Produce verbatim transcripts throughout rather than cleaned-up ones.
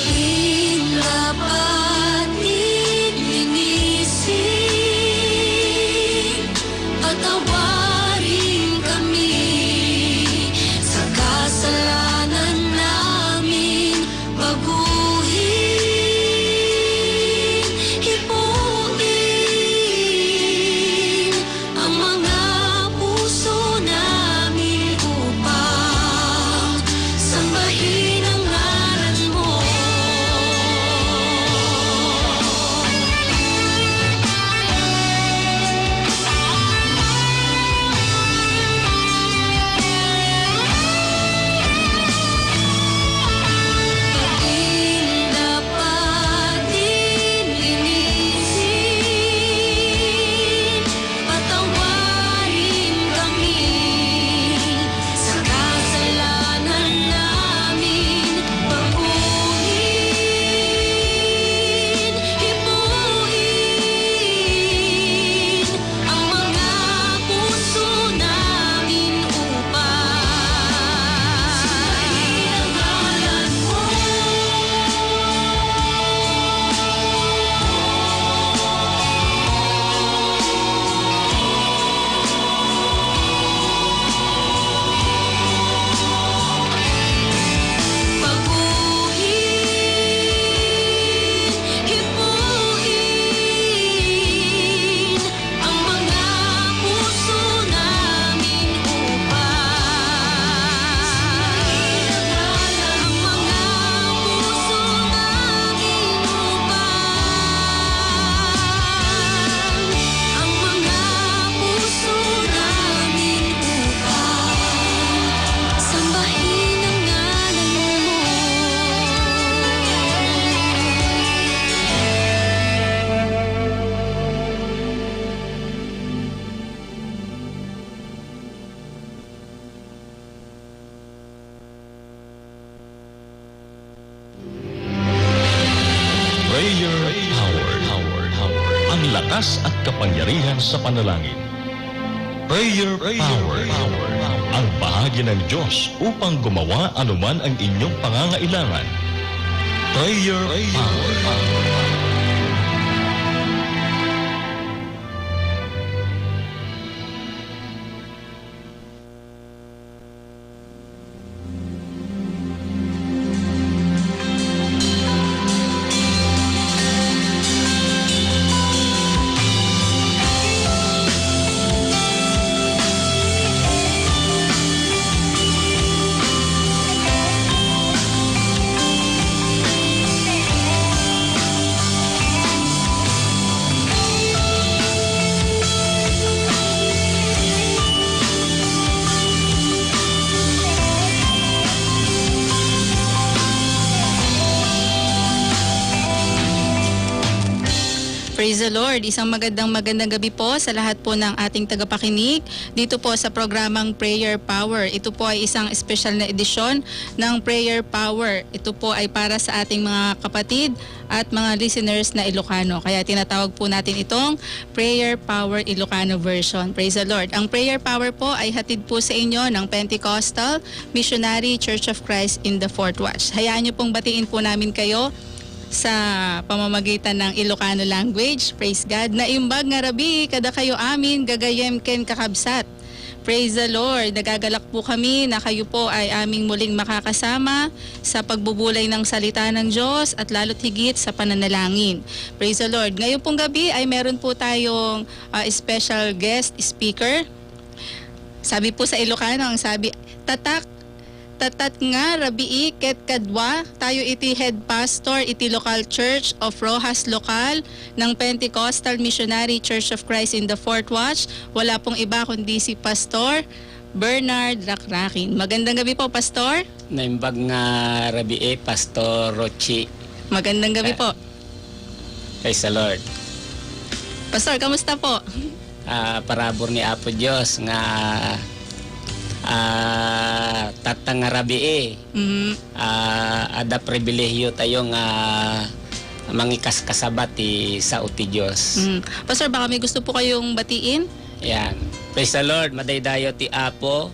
Indapat ti linisin, patawarin kami sa kasalanan namin, baguhin, hipuin, ang mga puso namin upang sambahin ang ngalan mo. Indapat din linisin, patawarin kami sa kasalanan namin, baguhin, hipuin ang mga puso namin upang sambahin ang ngalan mo. Baguhin, hipuin ang mga puso namin upang, ang mga puso namin upang, ang mga puso namin upang sambahin ang ngalan mo. Prayer Power. Ang lakas at kapangyarihan sa panalangin. Prayer Power. Ang bahagi ng Diyos upang gumawa anuman ang inyong pangangailangan. Prayer Power. Praise the Lord. Isang magandang, magandang gabi po sa lahat po ng ating tagapakinig dito po sa programang Prayer Power. Ito po ay isang espesyal na edisyon ng Prayer Power. Ito po ay para sa ating mga kapatid at mga listeners na Ilocano. Kaya tinatawag po natin itong Prayer Power Ilocano version. Praise the Lord. Ang Prayer Power po ay hatid po sa inyo ng Pentecostal Missionary Church of Christ in the Fourth Watch. Hayaan niyo pong batiin po namin kayo sa pamamagitan ng Ilocano language. Praise God. Naimbag nga rabii kadakayo amin, gagayyem ken kakabsat. Praise the Lord. Nagagalak po kami na kayo po ay aming muling makakasama sa pagbubulay ng salita ng Diyos at lalo't higit sa pananalangin. Praise the Lord. Ngayon pong gabi ay meron po tayong, ah, special guest speaker. Sabi po sa Ilocano, ang sabi, tatak, tatak nga rabii ket kadua tayo iti head pastor iti local church of Roxas Local ng Pentecostal Missionary Church of Christ in the Fourth Watch. Wala pong iba kundi si Pastor Bernard Rakrakin. Magandang gabi po, Pastor. Naimbag nga rabii, Pastor Rochi. Magandang gabi Ah, po. Praise the Lord. Pastor, kamusta po? Ah, parabur ni Apo Dios nga, ah, tatta nga rabii, Mhm. ah, adda pribilehiyo tayo nga mangikaskasaba ti sao ti Dios. Mm. Pastor, baka may gusto po kayong batiin? Yan. Praise the Lord. Madaydayaw ti Apo.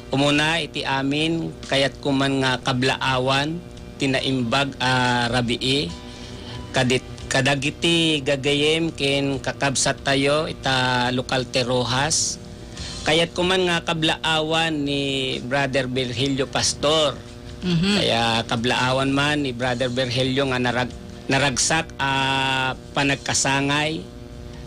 Umuna iti amin, kayatko man nga kablaawan, ti naimbag a rabii, kadit-, kadagiti gagayyem ken kakabsattayo ita lokal ti Roxas. Kayatko man nga kablaawan ni Brother Virgilio Pastor. Mhm. Kaya kablaawan man ni Brother Virgilio nga narag-, naragsak a panagkasangay.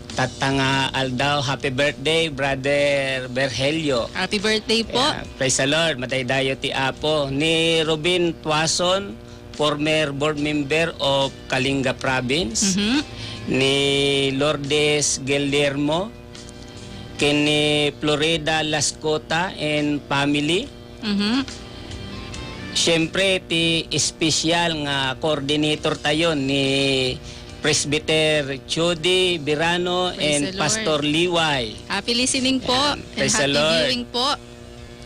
Tatta nga aldaw, happy birthday, Brother Virgilio. Happy birthday po. Kaya, praise the Lord, madaydayaw ti Apo. Ni Robin Tuason, former board member of Kalinga Province. Mhm. Ni Lourdes Guillermo, ken ni Florida Lascota and family. Mhm. Siyempre, ti espesyal nga coordinator tayo ni Presbyter Judy Birano Praise and the Lord. Pastor Liway. Happy listening po Ayan. and Praise the happy Lord. viewing po.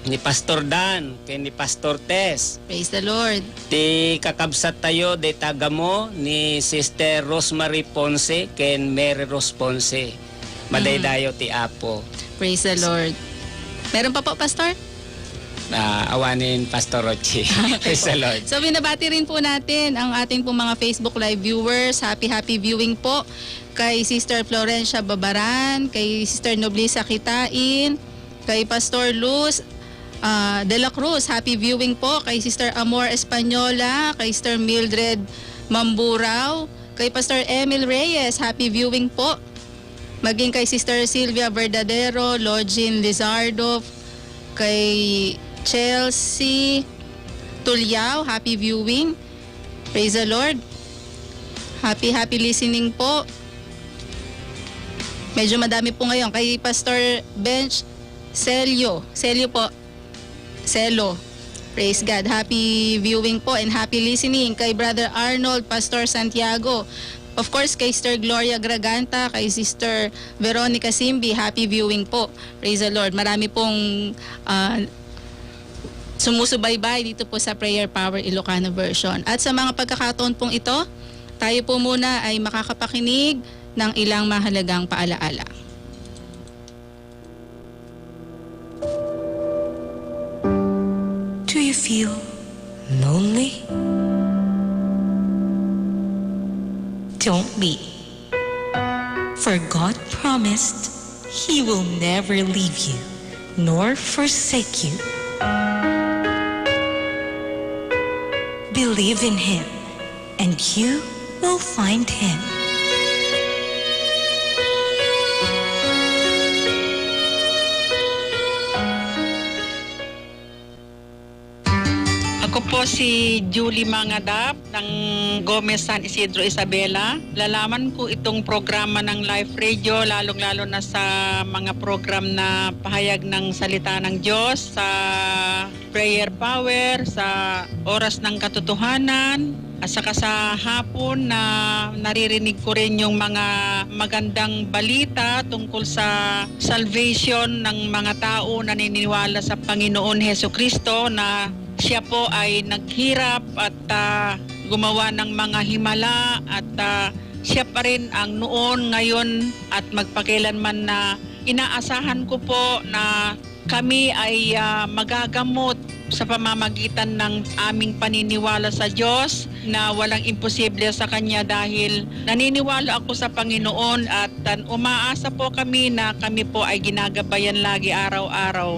Ni Pastor Dan, ken ni Pastor Tess. Praise the Lord. Ti kakabsat tayo, dayta gamo, ni Sister Rosemary Ponce, ken Mary Rose Ponce. Madaydayaw ti Apo. Praise the Lord. Meron pa po, Pastor? Ah, awanen, Pastor Rochi. Praise the Lord. So, binabati rin po natin ang ating pong mga Facebook Live viewers. Happy, happy viewing po kay Sister Florencia Babaran, kay Sister Noblisa Kitain, kay Pastor Luz, ah, de la Cruz. Happy viewing po kay Sister Amor Española, kay Sister Mildred Mamburao, kay Pastor Emil Reyes. Happy viewing po. Maging kay Sister Sylvia Verdadero, Login Lizardo, kay Chelsea Tuliao, happy viewing. Praise the Lord. Happy, happy listening po. Medyo madami po ngayon. Kay Pastor Bench Celio. Celio po. Celo. Praise God. Happy viewing po and happy listening kay Brother Arnold, Pastor Santiago. Of course, kay Sister Gloria Graganta, kay Sister Veronica Simbi, happy viewing po. Praise the Lord. Marami pong, ah, sumusubaybay dito po sa Prayer Power Ilocano version. At sa mga pagkakataon pong ito, tayo po muna ay makakapakinig ng ilang mahalagang paalaala. Do you feel lonely? Don't be. For God promised He will never leave you nor forsake you. Believe in Him, and you will find Him. Ako po si Julie Mangadap ng Gomez, San Isidro, Isabela. Lalaman ko itong programa ng Life Radio, lalong-lalo na sa mga program na pahayag ng salita ng Diyos, sa prayer power, sa oras ng katotohanan, at saka sa hapon na naririnig ko rin yung mga magandang balita tungkol sa salvation ng mga tao naniniwala sa Panginoon Hesukristo, na siya po ay naghirap at, ah, gumawa ng mga himala at, ah, siya pa rin ang noon, ngayon at magpakilanman na inaasahan ko po na kami ay, ah, magagamot sa pamamagitan ng aming paniniwala sa Diyos na walang imposible sa Kanya, dahil naniniwala ako sa Panginoon at, ah, umaasa po kami na kami po ay ginagabayan lagi araw-araw.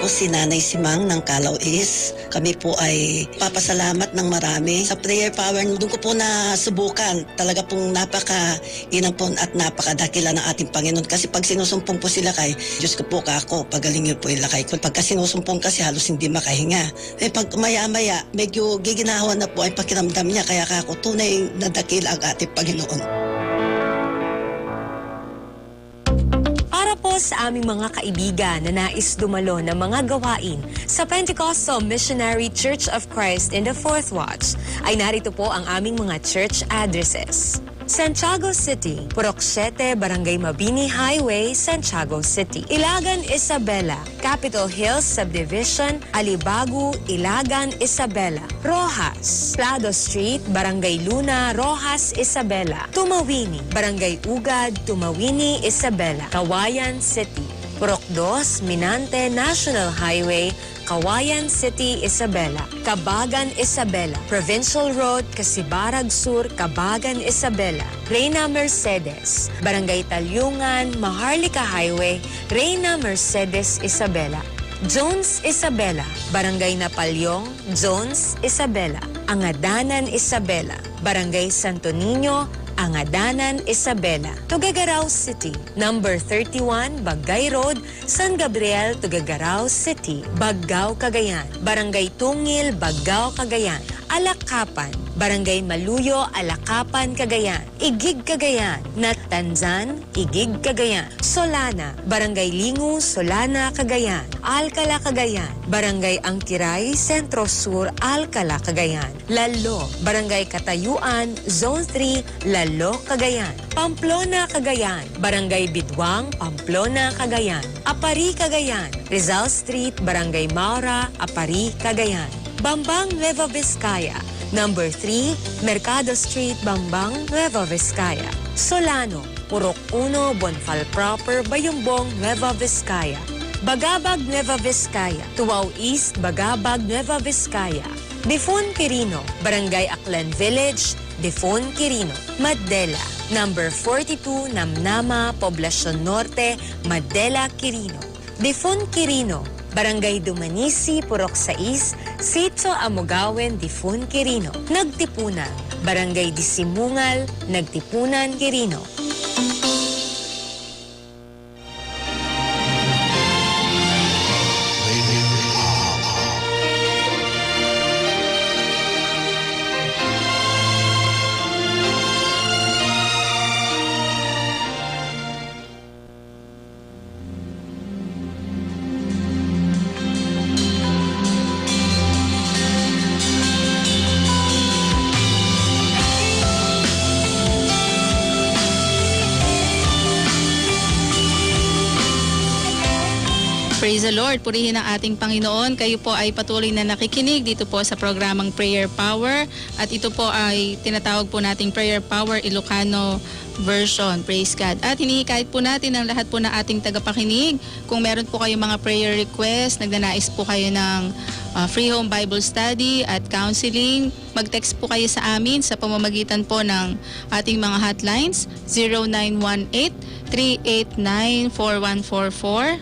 Ako si Nanay Simang ng Calao East. Kami po ay papasalamat ng marami sa prayer power. Doon ko po nasubukan. Talaga pong napakainam po at napakadakila ng ating Panginoon. Kasi pag sinusumpong po sila kay Diyos ko po, kako, pagaling niyo po yung lakay ko. Pagka sinusumpong kasi halos hindi makahinga. Eh, pag maya-maya, medyo giginawa na po ay pakiramdam niya. Kaya kako, tunay na dakila ang ating Panginoon. Para po sa aming mga kaibigan na nais dumalo ng mga gawain sa Pentecostal Missionary Church of Christ in the Fourth Watch, ay narito po ang aming mga church addresses. Santiago City, Purok siete, Barangay Mabini Highway, Santiago City. Ilagan, Isabela, Capitol Hills Subdivision, Alibago, Ilagan, Isabela. Roxas, Plado Street, Barangay Luna, Roxas, Isabela. Tumawini, Barangay Ugad, Tumawini, Isabela. Cauayan City, Purok dos, Minante National Highway, Cauayan City, Isabela. Cabagan, Isabela. Provincial Road, Casibarag Sur, Cabagan, Isabela. Reina Mercedes, Barangay Talyungan, Maharlika Highway, Reina Mercedes, Isabela. Jones, Isabela, Barangay Napoleon, Jones, Isabela. Angadanan, Isabela, Barangay Santo Niño, Angadanan, Isabela. Tuguegarao City, number thirty-one, Baggay Road, San Gabriel, Tuguegarao City. Baggao, Cagayan, Barangay Tungil, Baggao, Cagayan. Alakapan, Barangay Maluyo, Alakapan, Cagayan. Igig, Cagayan, Natanzan, Igig, Cagayan. Solana, Barangay Lingu, Solana, Cagayan. Alcala, Cagayan, Barangay Angkiray, Centro Sur, Alcala, Cagayan. Lalo, Barangay Katayuan, Zone three, Lalo, Cagayan. Pamplona, Cagayan, Barangay Biduang, Pamplona, Cagayan. Aparri, Cagayan, Rizal Street, Barangay Maura, Aparri, Cagayan. Bambang, Nueva Vizcaya, number three, Mercado Street, Bambang, Nueva Vizcaya. Solano, Purok uno, Bonfal Proper, Bayumbong, Nueva Vizcaya. Bagabag, Nueva Vizcaya. Tuwao East, Bagabag, Nueva Vizcaya. Difon, Quirino, Barangay Aklan Village, Difon, Quirino. Madela, number forty-two, Namnama, Poblacion Norte, Madela, Quirino. Difon, Quirino, Barangay Dumanisi, Purok sais, Sitio Amogawen, Difon, Quirino. Nagtipunan, Barangay Disimungal, Nagtipunan, Quirino. Praise the Lord. Purihin ang ating Panginoon. Kayo po ay patuloy na nakikinig dito po sa programang Prayer Power. At ito po ay tinatawag po nating Prayer Power Ilocano version. Praise God. At hinihikayat po natin ang lahat po ng ating tagapakinig. Kung meron po kayong mga prayer request, nagnanais po kayo ng, ah, free home Bible study at counseling, mag-text po kayo sa amin sa pamamagitan po ng ating mga hotlines, zero nine one eight, three eight nine, four one four four.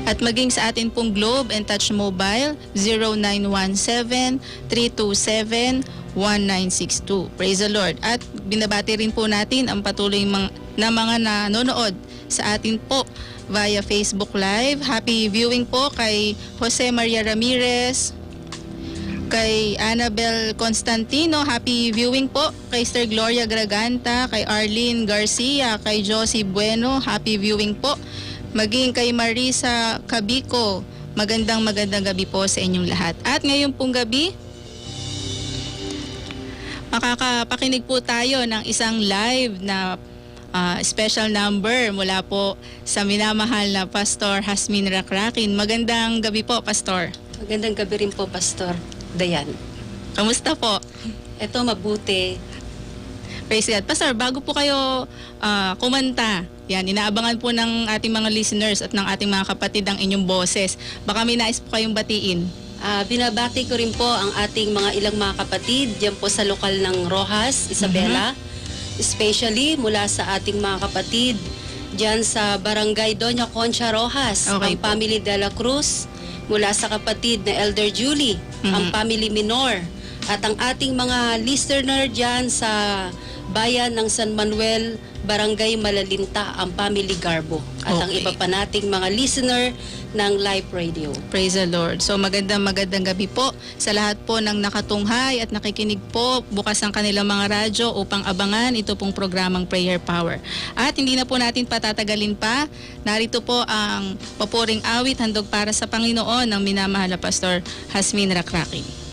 At maging sa atin pong Globe and Touch Mobile, zero nine one seven, three two seven, one nine six two. Praise the Lord. At binabati rin po natin ang patuloy mang-, na mga nanonood sa atin po via Facebook Live. Happy viewing po kay Jose Maria Ramirez, kay Annabel Constantino. Happy viewing po kay Sir Gloria Graganta, kay Arlene Garcia, kay Josie Bueno. Happy viewing po. Maging kay Marisa Cabico. Magandang, magandang gabi po sa inyong lahat. At ngayon pong gabi, makakapakinig po tayo ng isang live na, ah, special number mula po sa minamahal na Pastor Hasmin Rakrakin. Magandang gabi po, Pastor. Magandang gabi rin po, Pastor Dayan. Kamusta po? Eto, mabuti. Praise God. Pastor, bago po kayo, ah, kumanta, yan, inaabangan po ng ating mga listeners at ng ating mga kapatid ang inyong boses. Baka may nais po kayong batiin. Ah, binabati ko rin po ang ating mga ilang mga kapatid diyan po sa lokal ng Roxas, Isabela. Mhm. Especially mula sa ating mga kapatid diyan sa Barangay Doña Concha Roxas, Okay ang po. Family de la Cruz, mula sa kapatid na Elder Julie, ang Mhm. Family Minor, at ang ating mga listener diyan sa bayan ng San Manuel, Barangay Malalinta, ang Family Garbo, at ang Okay. iba pa nating mga listener ng Life Radio. Praise the Lord. So, magandang, magandang gabi po sa lahat po ng nakatunghay at nakikinig po. Bukas ang kanilang mga radyo upang abangan ito pong programang Prayer Power. At hindi na po natin patatagalin pa. Narito po ang papuring awit, Handog para sa Panginoon, ng minamahal na Pastor Hasmin Rakrakin.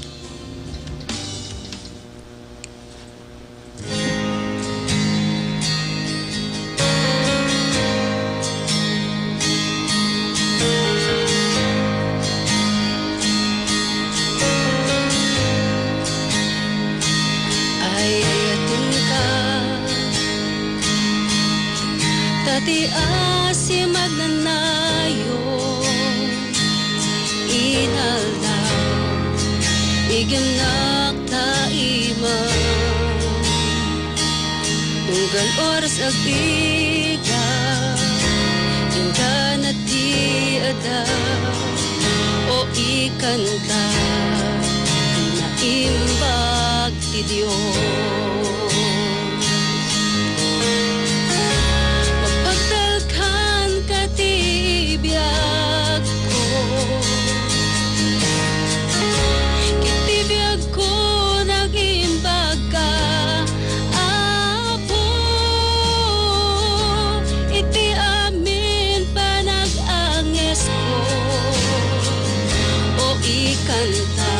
Ay, atin ka, tati asi Kennak ta ima, unggal oras agbiag, inka na ti adda, o ikanta, ti naimbag ti Dios. Mapagtalkan ka ti biagko. Iti biagko, nagimbag ka, Apo, iti amin panag-angesko. O ikanta,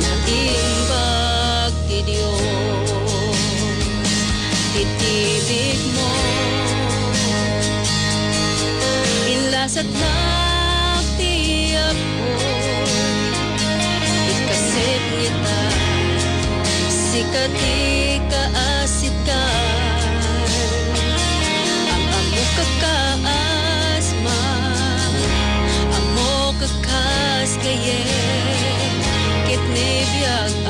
naimbag ti Dios iti bigmo. Inlasatnak ti apuy, ikasip ngata, sika ti kaasitgan. Am-ammoka kas man, ammoka kas gayyem, ket ni biag a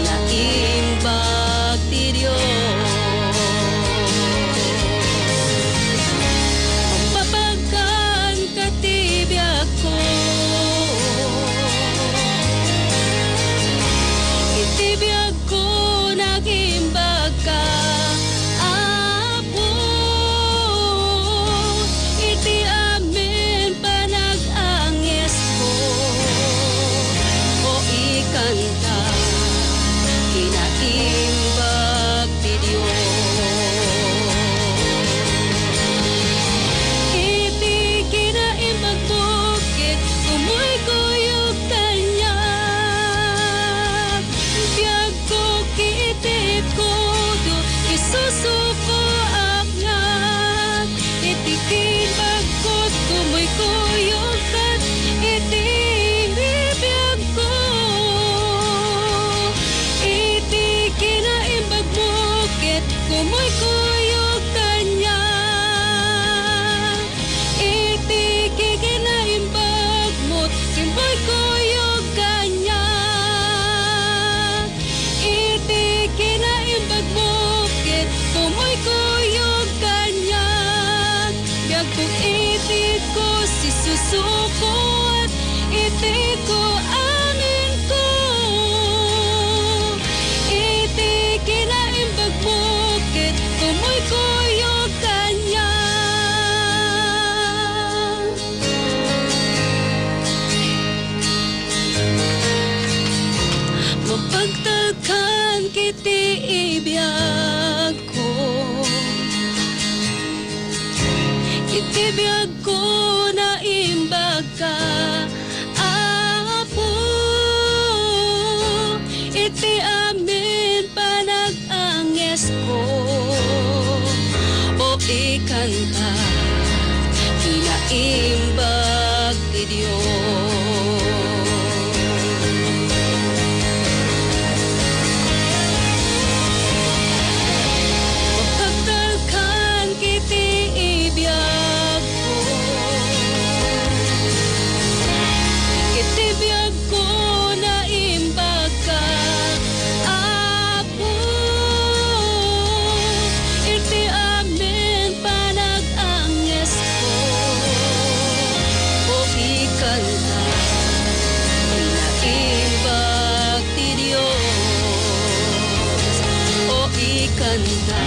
naimbag ti Dios. Mapagtalkan ka ti biagko. Iti biagko, nagimbag ka, Apo, iti amin panag-angesko. O ikanta, kinaimbag ti Dios. Iti kinaimbagmo ket kumoykuyog kaniak. Biagko ket iti kudo, isusukoak ngarud. Iti kinaimbagmo, kumoykuyog ket iti biagko. Iti kinaimbagmo ket kumoykuyog kaniak. Iti kinaimbagmo, kumoykuyog kaniak. Iti kinaimbagmo ket kumoykuyog kaniak. Biagko iti kudo, isusukoak iti kudo, aminko. Iti kinaimbagmo ket kumoykuyog kaniak. Mapagtalkan ket ti biagko. Iti biagko, naimbag ka, Apo, iti amin panag-angesko. O ikanta, kinaimbag ti Dios. Mapagtalkan iti biagko. Iti biagko, naimbag ka, Apo, iti amin panag-angesko. O ikanta, kinaimbag ti Dios. O ikanta,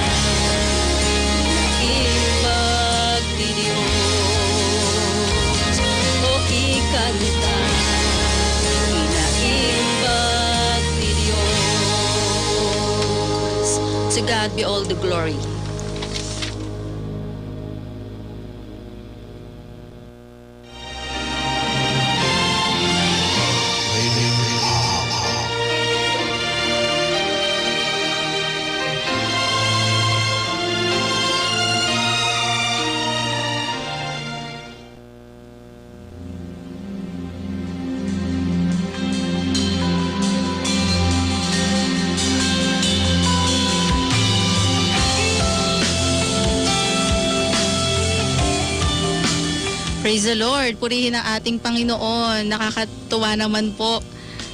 kinaimbag ti Dios. O ikanta, kinaimbag ti Dios. To God be all the glory. Praise the Lord. Purihin ang ating Panginoon. Nakakatuwa naman po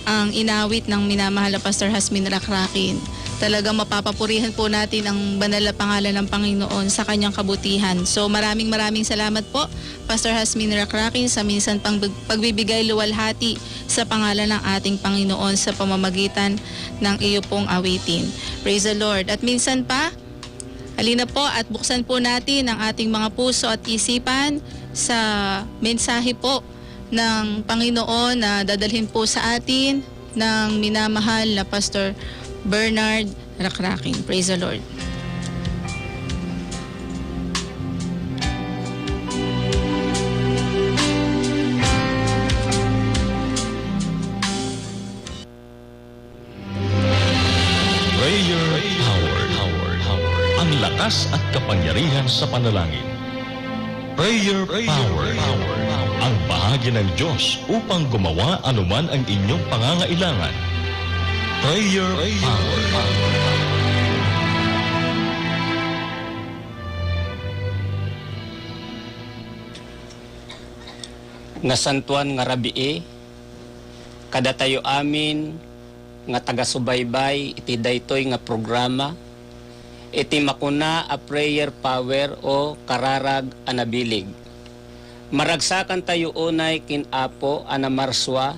ang inawit ng minamahal na Pastor Hasmin Rakrakin. Talagang mapapapurihan po natin ang banal na pangalan ng Panginoon sa kanyang kabutihan. So, maraming maraming salamat po, Pastor Hasmin Rakrakin, sa minsan pang bag-, pagbibigay luwalhati sa pangalan ng ating Panginoon sa pamamagitan ng iyo pong awitin. Praise the Lord. At minsan pa, halina po at buksan po natin ang ating mga puso at isipan sa mensahe po ng Panginoon na dadalhin po sa atin ng minamahal na Pastor Bernard Rakrakin. Praise the Lord. Prayer Power. Ang lakas at kapangyarihan sa panalangin. Prayer Power. Ang bahagi ng Diyos upang gumawa anuman ang inyong pangangailangan. Prayer Power. Nasantuan nga rabii, kadatayo amin nga tagasubaybay iti daytoy nga programa, iti makuna a prayer power o kararag a nabilig. Maragsakantayo unay ken Apo a namarsua,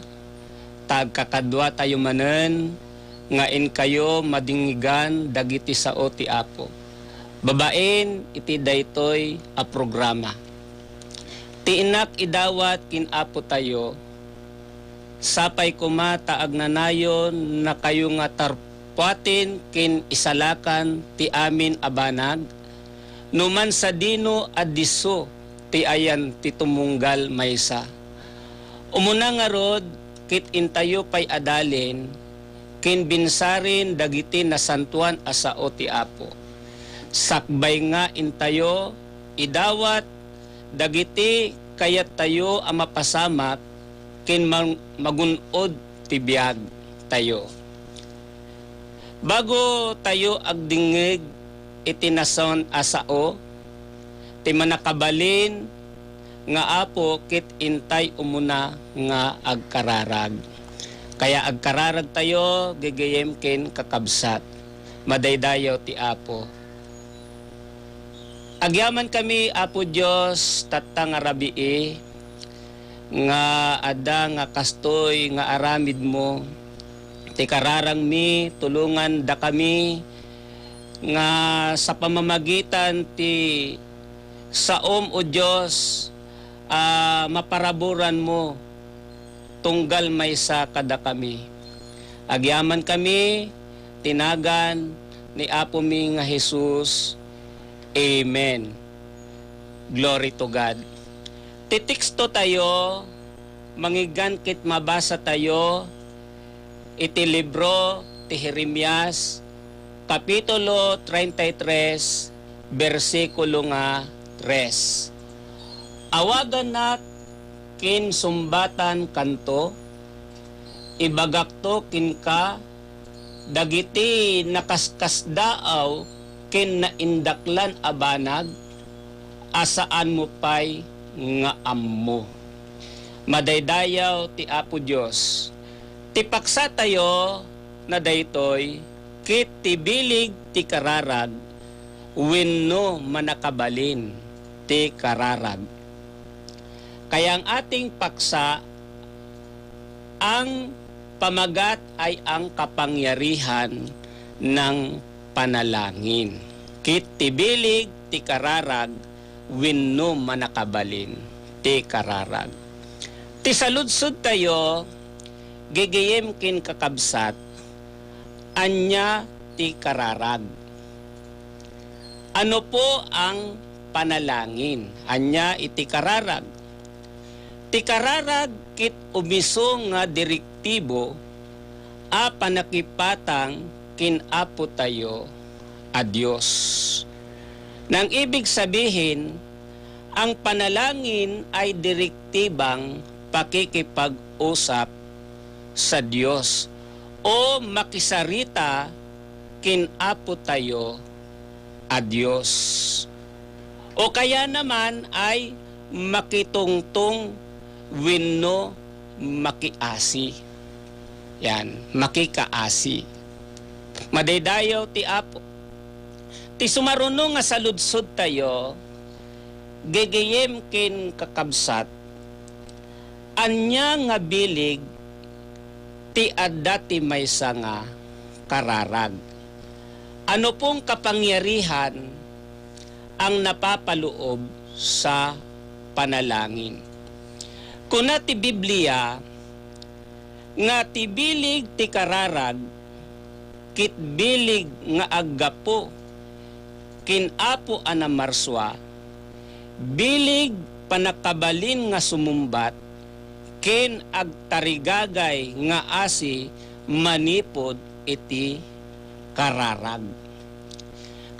ta agkakaduatayo manen nga inkayo madingngigan dagiti sao ti Apo babaen iti daytoy a programa. Ti innak idawat ken Apotayo, sapay koma ta agnanayon nakayo nga tarpuaten ken isalakan ti amin a banag, no man sadino a disso ti ayan ti tumunggal maysa. Umuna ngarud, ket intayo pay adalin ken binsaren dagiti nasantoan a sao ti Apo. Sakbay nga intayo idawat dagiti kayattayo a mapasamak ken mang-, magun-od ti biagtayo. Bago tayo agdingngeg iti nasaon a sao, ti mannakabalin nga Apo ket intay umuna nga agkararag. Kaya agkararagtayo, gegayem ken kakabsat. Madaydayaw ti Apo. Agyamankami, Apo Dios, tatta nga rabii, nga adda nga kastoy nga aramidmo. Ti kararagmi, tulongandakami nga sa pamamagitan ti saom, O Dios, a maparaburanmo tunggal maysa kadakami. Agyamankami ti nagan ni Apomi nga Jesus. Amen. Glory to God. Ti tekstotayo, mangiggan ket mabasatayo iti libro ti Jeremias, Kapitulo treinta y tres, bersikulo nga tres. Awagannak ken sumbatan kanto, ibagakto kenka dagiti nakaskasdaaw ken naindaklan a banag a saanmo pay nga ammo. Madaydayaw ti Apo Dios. Ti paksatayo na daytoy, ket ti bilig ti kararag wenno mannakabalin ti kararag. Kaya ang ating paksa, ang pamagat ay ang kapangyarihan ng panalangin. Ket ti bilig ti kararag wenno mannakabalin ti kararag. Ti saludsodtayo, gegayem ken kakabsat, ania ti kararag? Ano po ang panalangin? Ania iti kararag? Ti kararag ket umiso nga direktibo a pannakipatang ken Apotayo a Dios. Nang ibig sabihin, ang panalangin ay direktibang pakikipag-usap sa Dios o makisarita ken Apotayo a Dios. O kaya naman ay makitungtong wenno makiasi. Yan, makikaasi. Madaydayaw ti Apo. Ti sumaruno nga saludsodtayo, gegeyem ken kakabsat, ania nga bileg ti adda ti maysa nga kararag? Ano pong kapangyarihan ang napapaloob sa panalangin? Kuna ti Biblia nga ti bileg ti kararag ket bileg nga aggapu ken Apo a namarsua, bileg pannakabalin nga sumungbat, ken agtarigagay nga asi manipud iti kararag.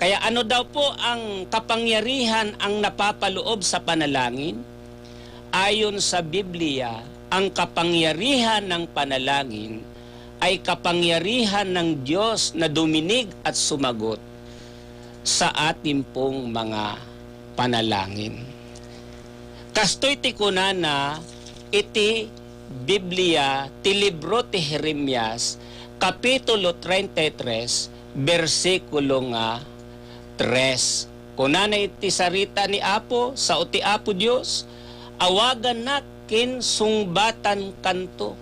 Kaya ano daw po ang kapangyarihan ang napapaloob sa panalangin? Ayon sa Biblia, ang kapangyarihan ng panalangin ay kapangyarihan ng Diyos na duminig at sumagot sa atin pong mga panalangin. Kastoy ti kunana iti Biblia, ti libro ti Jeremias, kapitulo treinta y tres, bersikulo nga tres. Kunana iti sarita ni Apo, sao ti Apo Dios, "Awagannak ken sungbatankanto."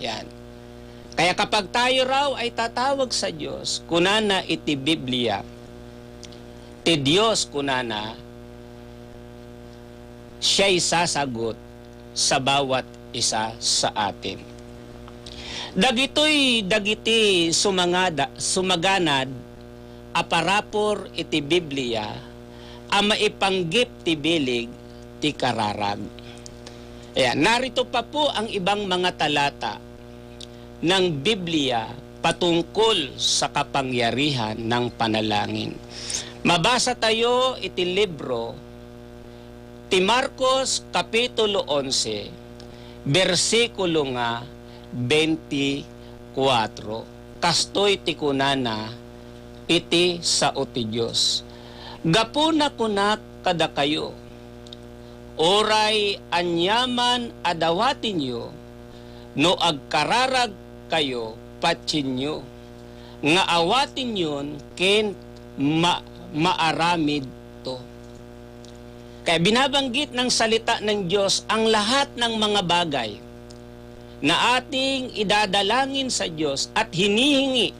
Yan. Kaya kapag tayo raw ay tatawag sa Dios, kunana iti Biblia, ti Dios kunana, siyay sasagot sa bawat isa sa atin. Dagitoy dagiti sumangada-, sumaganad a parapor iti Biblia a maipanggep ti bileg ti kararag. Ayan, narito pa po ang ibang mga talata ng Biblia patungkol sa kapangyarihan ng panalangin. Mabasa tayo iti libro ti Marcos, kapitulo onse, bersikulo nga benti kuatro. Kastoy ti kunana iti sao ti Dios, "Gapuna kunak kadakayo, uray aniaman a dawatenyo, no agkararag kayo, patienyo nga awatenyon ken ma-, maaramidto." Kaya binabanggit ng salita ng Diyos ang lahat ng mga bagay na ating idadalangin sa Diyos at hinihingi,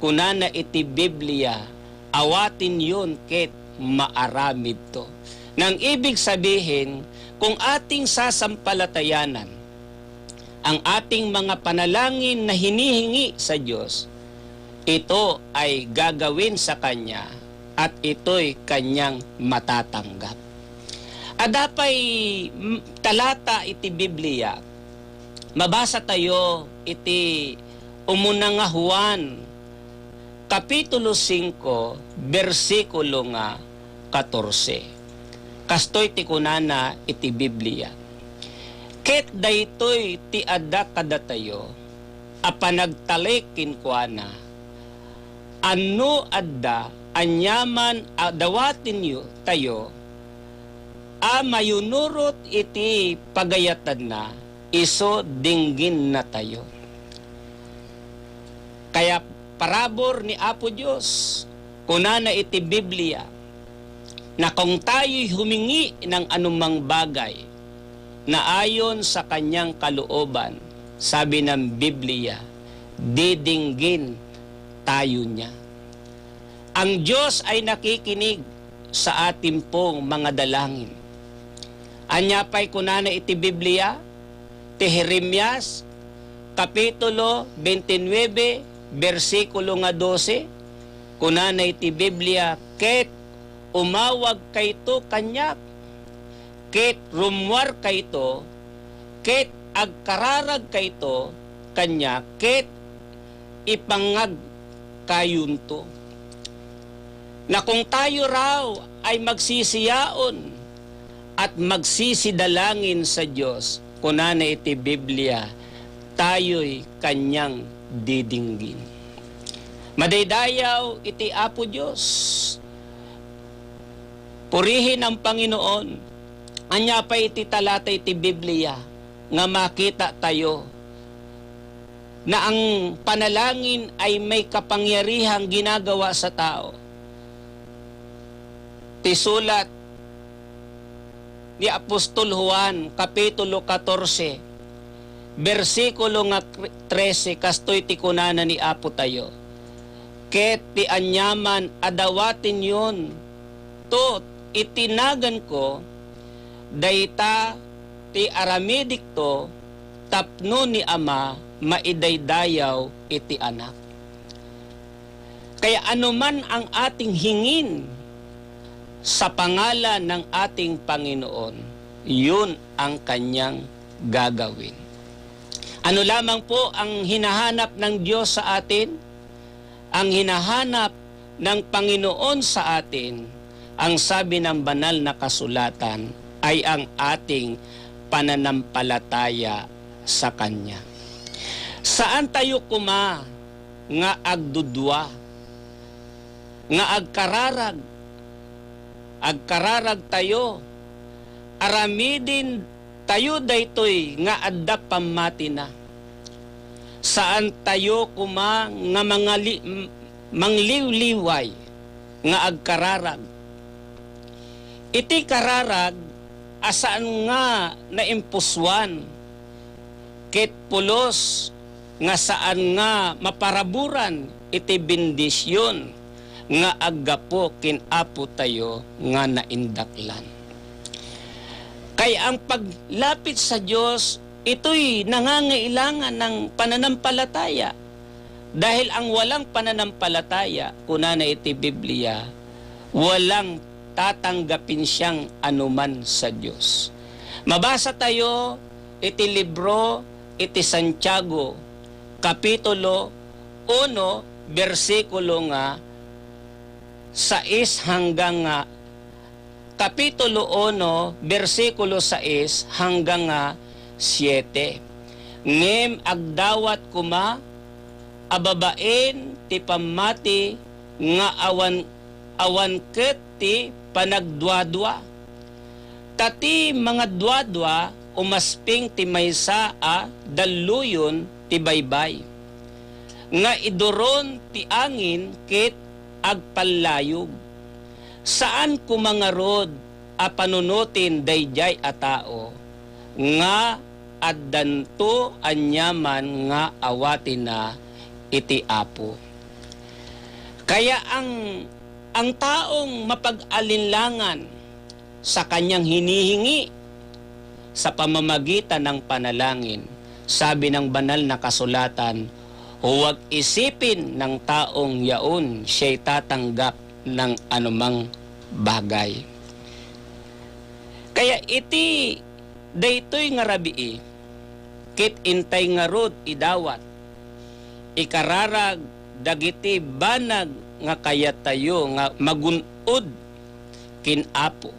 kunana iti Biblia, "Awatenyon ket maaramidto." Nang ibig sabihin, kung ating sasampalatayanan ang ating mga panalangin na hinihingi sa Diyos, ito ay gagawin sa Kanya at ito'y Kanyang matatanggap. Adda pay, mm, talata iti Biblia. Mabasa tayo iti umuna nga Juan, kapitulo singko, bersikulo nga katorse. Kastoy ti kunana iti Biblia, "Ket daytoy ti adda kadatayo a panagtalek kenkuana, a no adda aniaman a dawatenyo tayo a mayunurot iti pagayatanna, isu dinggennatayo." Kaya parabur ni Apo Dios, kunana iti Biblia, na kung tayo'y humingi ng anumang bagay na ayon sa kanyang kalooban, sabi ng Biblia, didinggin tayo niya. Ang Dios ay nakikinig sa atin pong mga dalangin. Ania pay kunana iti Biblia? Ti Jeremias, kapitulo twenty-nine, bersikulo nga dose, kunana iti Biblia, "Ket umawagkayto kaniak, ket rummuarkayto, ket agkararagkayto kaniak, ket ipangngagkayonto." Na kung tayo raw ay magsisiyaon at magsisidalangin sa Dios, kunana iti Biblia, tayo'y kaniang didinggin. Madaydayaw iti Apo Dios. Purihin ang Panginoon. Ania pay iti talata iti Biblia nga makita tayo na ang panalangin ay may kapangyarihang ginagawa sa tao? Ti sulat ni Apostol Juan, Kapitulo katorse, bersikulo nga trese, kastoy ti kunana ni Apo tayo, "Ket ti aniaman a dawatenyon to iti naganko, dayta ti aramidikto tapno ni Ama maidaydayaw iti Anak." Kaya anuman ang ating hingin sa pangalan ng ating Panginoon, yun ang kanyang gagawin. Ano lamang po ang hinahanap ng Diyos sa atin? Ang hinahanap ng Panginoon sa atin, ang sabi ng Banal na Kasulatan, ay ang ating pananampalataya sa Kanya. Saan tayo kuma nga agdudua, nga agkararag? Agkararag tayo, aramiden tayo daytoy nga adda pammatina. Saan tayo kuma nga mangali-, mangliwliway nga agkararag. Iti kararag a saan nga naimpusuan, ket pulos nga saan nga maparaburan iti bendisyon nga aggapu ken Apo tayo nga naindaklan. Kay ang paglapit sa Dios, ito'y nangangailangan ng pananampalataya. Dahil ang walang pananampalataya, kunana iti Biblia, walang tatanggapin siyang anuman sa Dios. Mabasa tayo iti libro iti Santiago, Kapitulo uno, bersikulo nga sais hanggang nga, Kapitulo uno, bersikulo sais hanggang nga siete. Ngem agdawat koma a babaen ti pammati nga awan, awan ket ti panagduadua. Ta ti mangaduadua umasping ti maysa a dalluyon ti baybay, nga iduron ti angin ket agpallayog. Saan koma ngarud a panunoten daydiay a tao nga addanto aniaman nga awatenna iti Apo. Kaya ang, ang taong mapag-alinlangan sa kanyang hinihingi sa pamamagitan ng panalangin, sabi ng Banal na Kasulatan, "Huwag isipin ng taong yaon siya'y tatanggap ng anumang bagay." Kaya iti daytoy nga rabii, ket intay ngarud idawat, ikararag dagiti banag nga kayattayo nga magun-od ken Apo.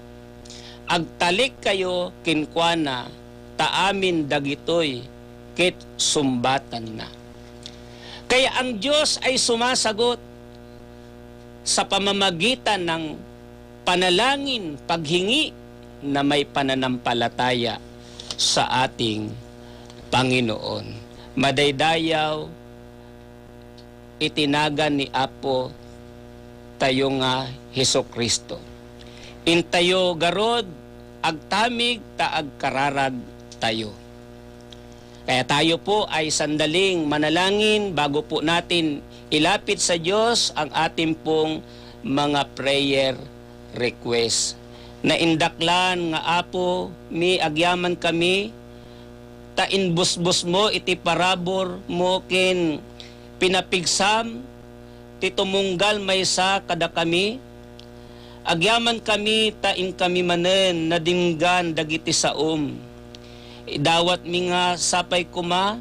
Agtalekkayo kenkuana, ta amin dagitoy ket sumbatanna. Kaya ang Dios ay sumasagot sa pamamagitan ng panalangin, paghingi na may pananampalataya sa ating Panginoon. Madaydayaw iti nagan ni Apo tayo nga Jesu-Cristo. Intayo garud agtamig ta agkararag tayo. Kaya tayo po ay sandaling manalangin bago po natin ilapit sa Diyos ang ating pong mga prayer request. Naindaklan nga Apo mi, agyaman kami, ta inbusbos mo iti parabur mo ken pinapigsam ti tumunggal maysa kadakami. Agyaman kami ta inkami manen nadinggan dagiti saom. Idawatmi nga sapay koma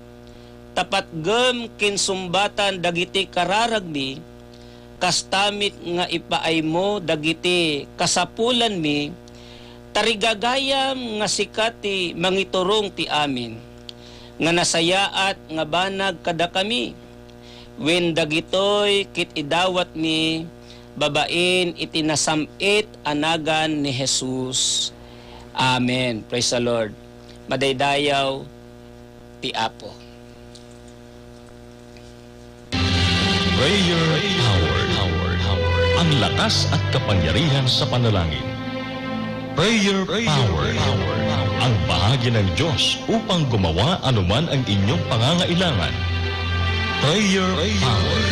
ta patgem ken sumbatan dagiti kararagmi, kasta met nga ipaaymo dagiti kasapulanmi, tarigagayam nga sika ti mangiturong ti amin, nga nasayaat nga banag kadakami. Wen dagitoy ket idawatmi babaen iti nasam-it a nagan ni Jesus. Amen. Praise the Lord. Madaydayaw ti Apo. Prayer Power. Ang lakas at kapangyarihan sa panalangin. Prayer Power. Ang bahagi ng Diyos upang gumawa anuman ang inyong pangangailangan. Prayer Power.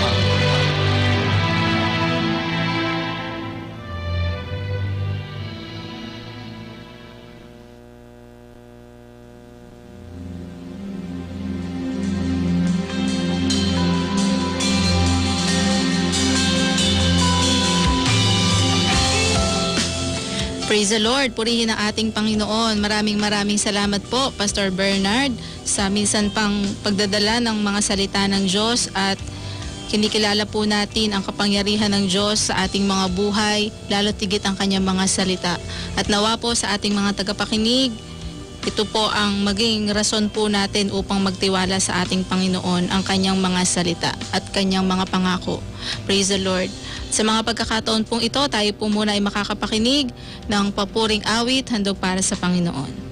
Praise the Lord. Purihin ang ating Panginoon. Maraming, maraming salamat po, Pastor Bernard, sa minsan pang pagdadala ng mga salita ng Diyos at kinikilala po natin ang kapangyarihan ng Diyos sa ating mga buhay, lalo tigit ang kanyang mga salita. At nawa po sa ating mga tagapakinig, ito po ang maging rason po natin upang magtiwala sa ating Panginoon, ang kanyang mga salita at kanyang mga pangako. Praise the Lord. Sa mga pagkakataon pong ito, tayo po muna ay makakapakinig ng papuring awit, Handog para sa Panginoon.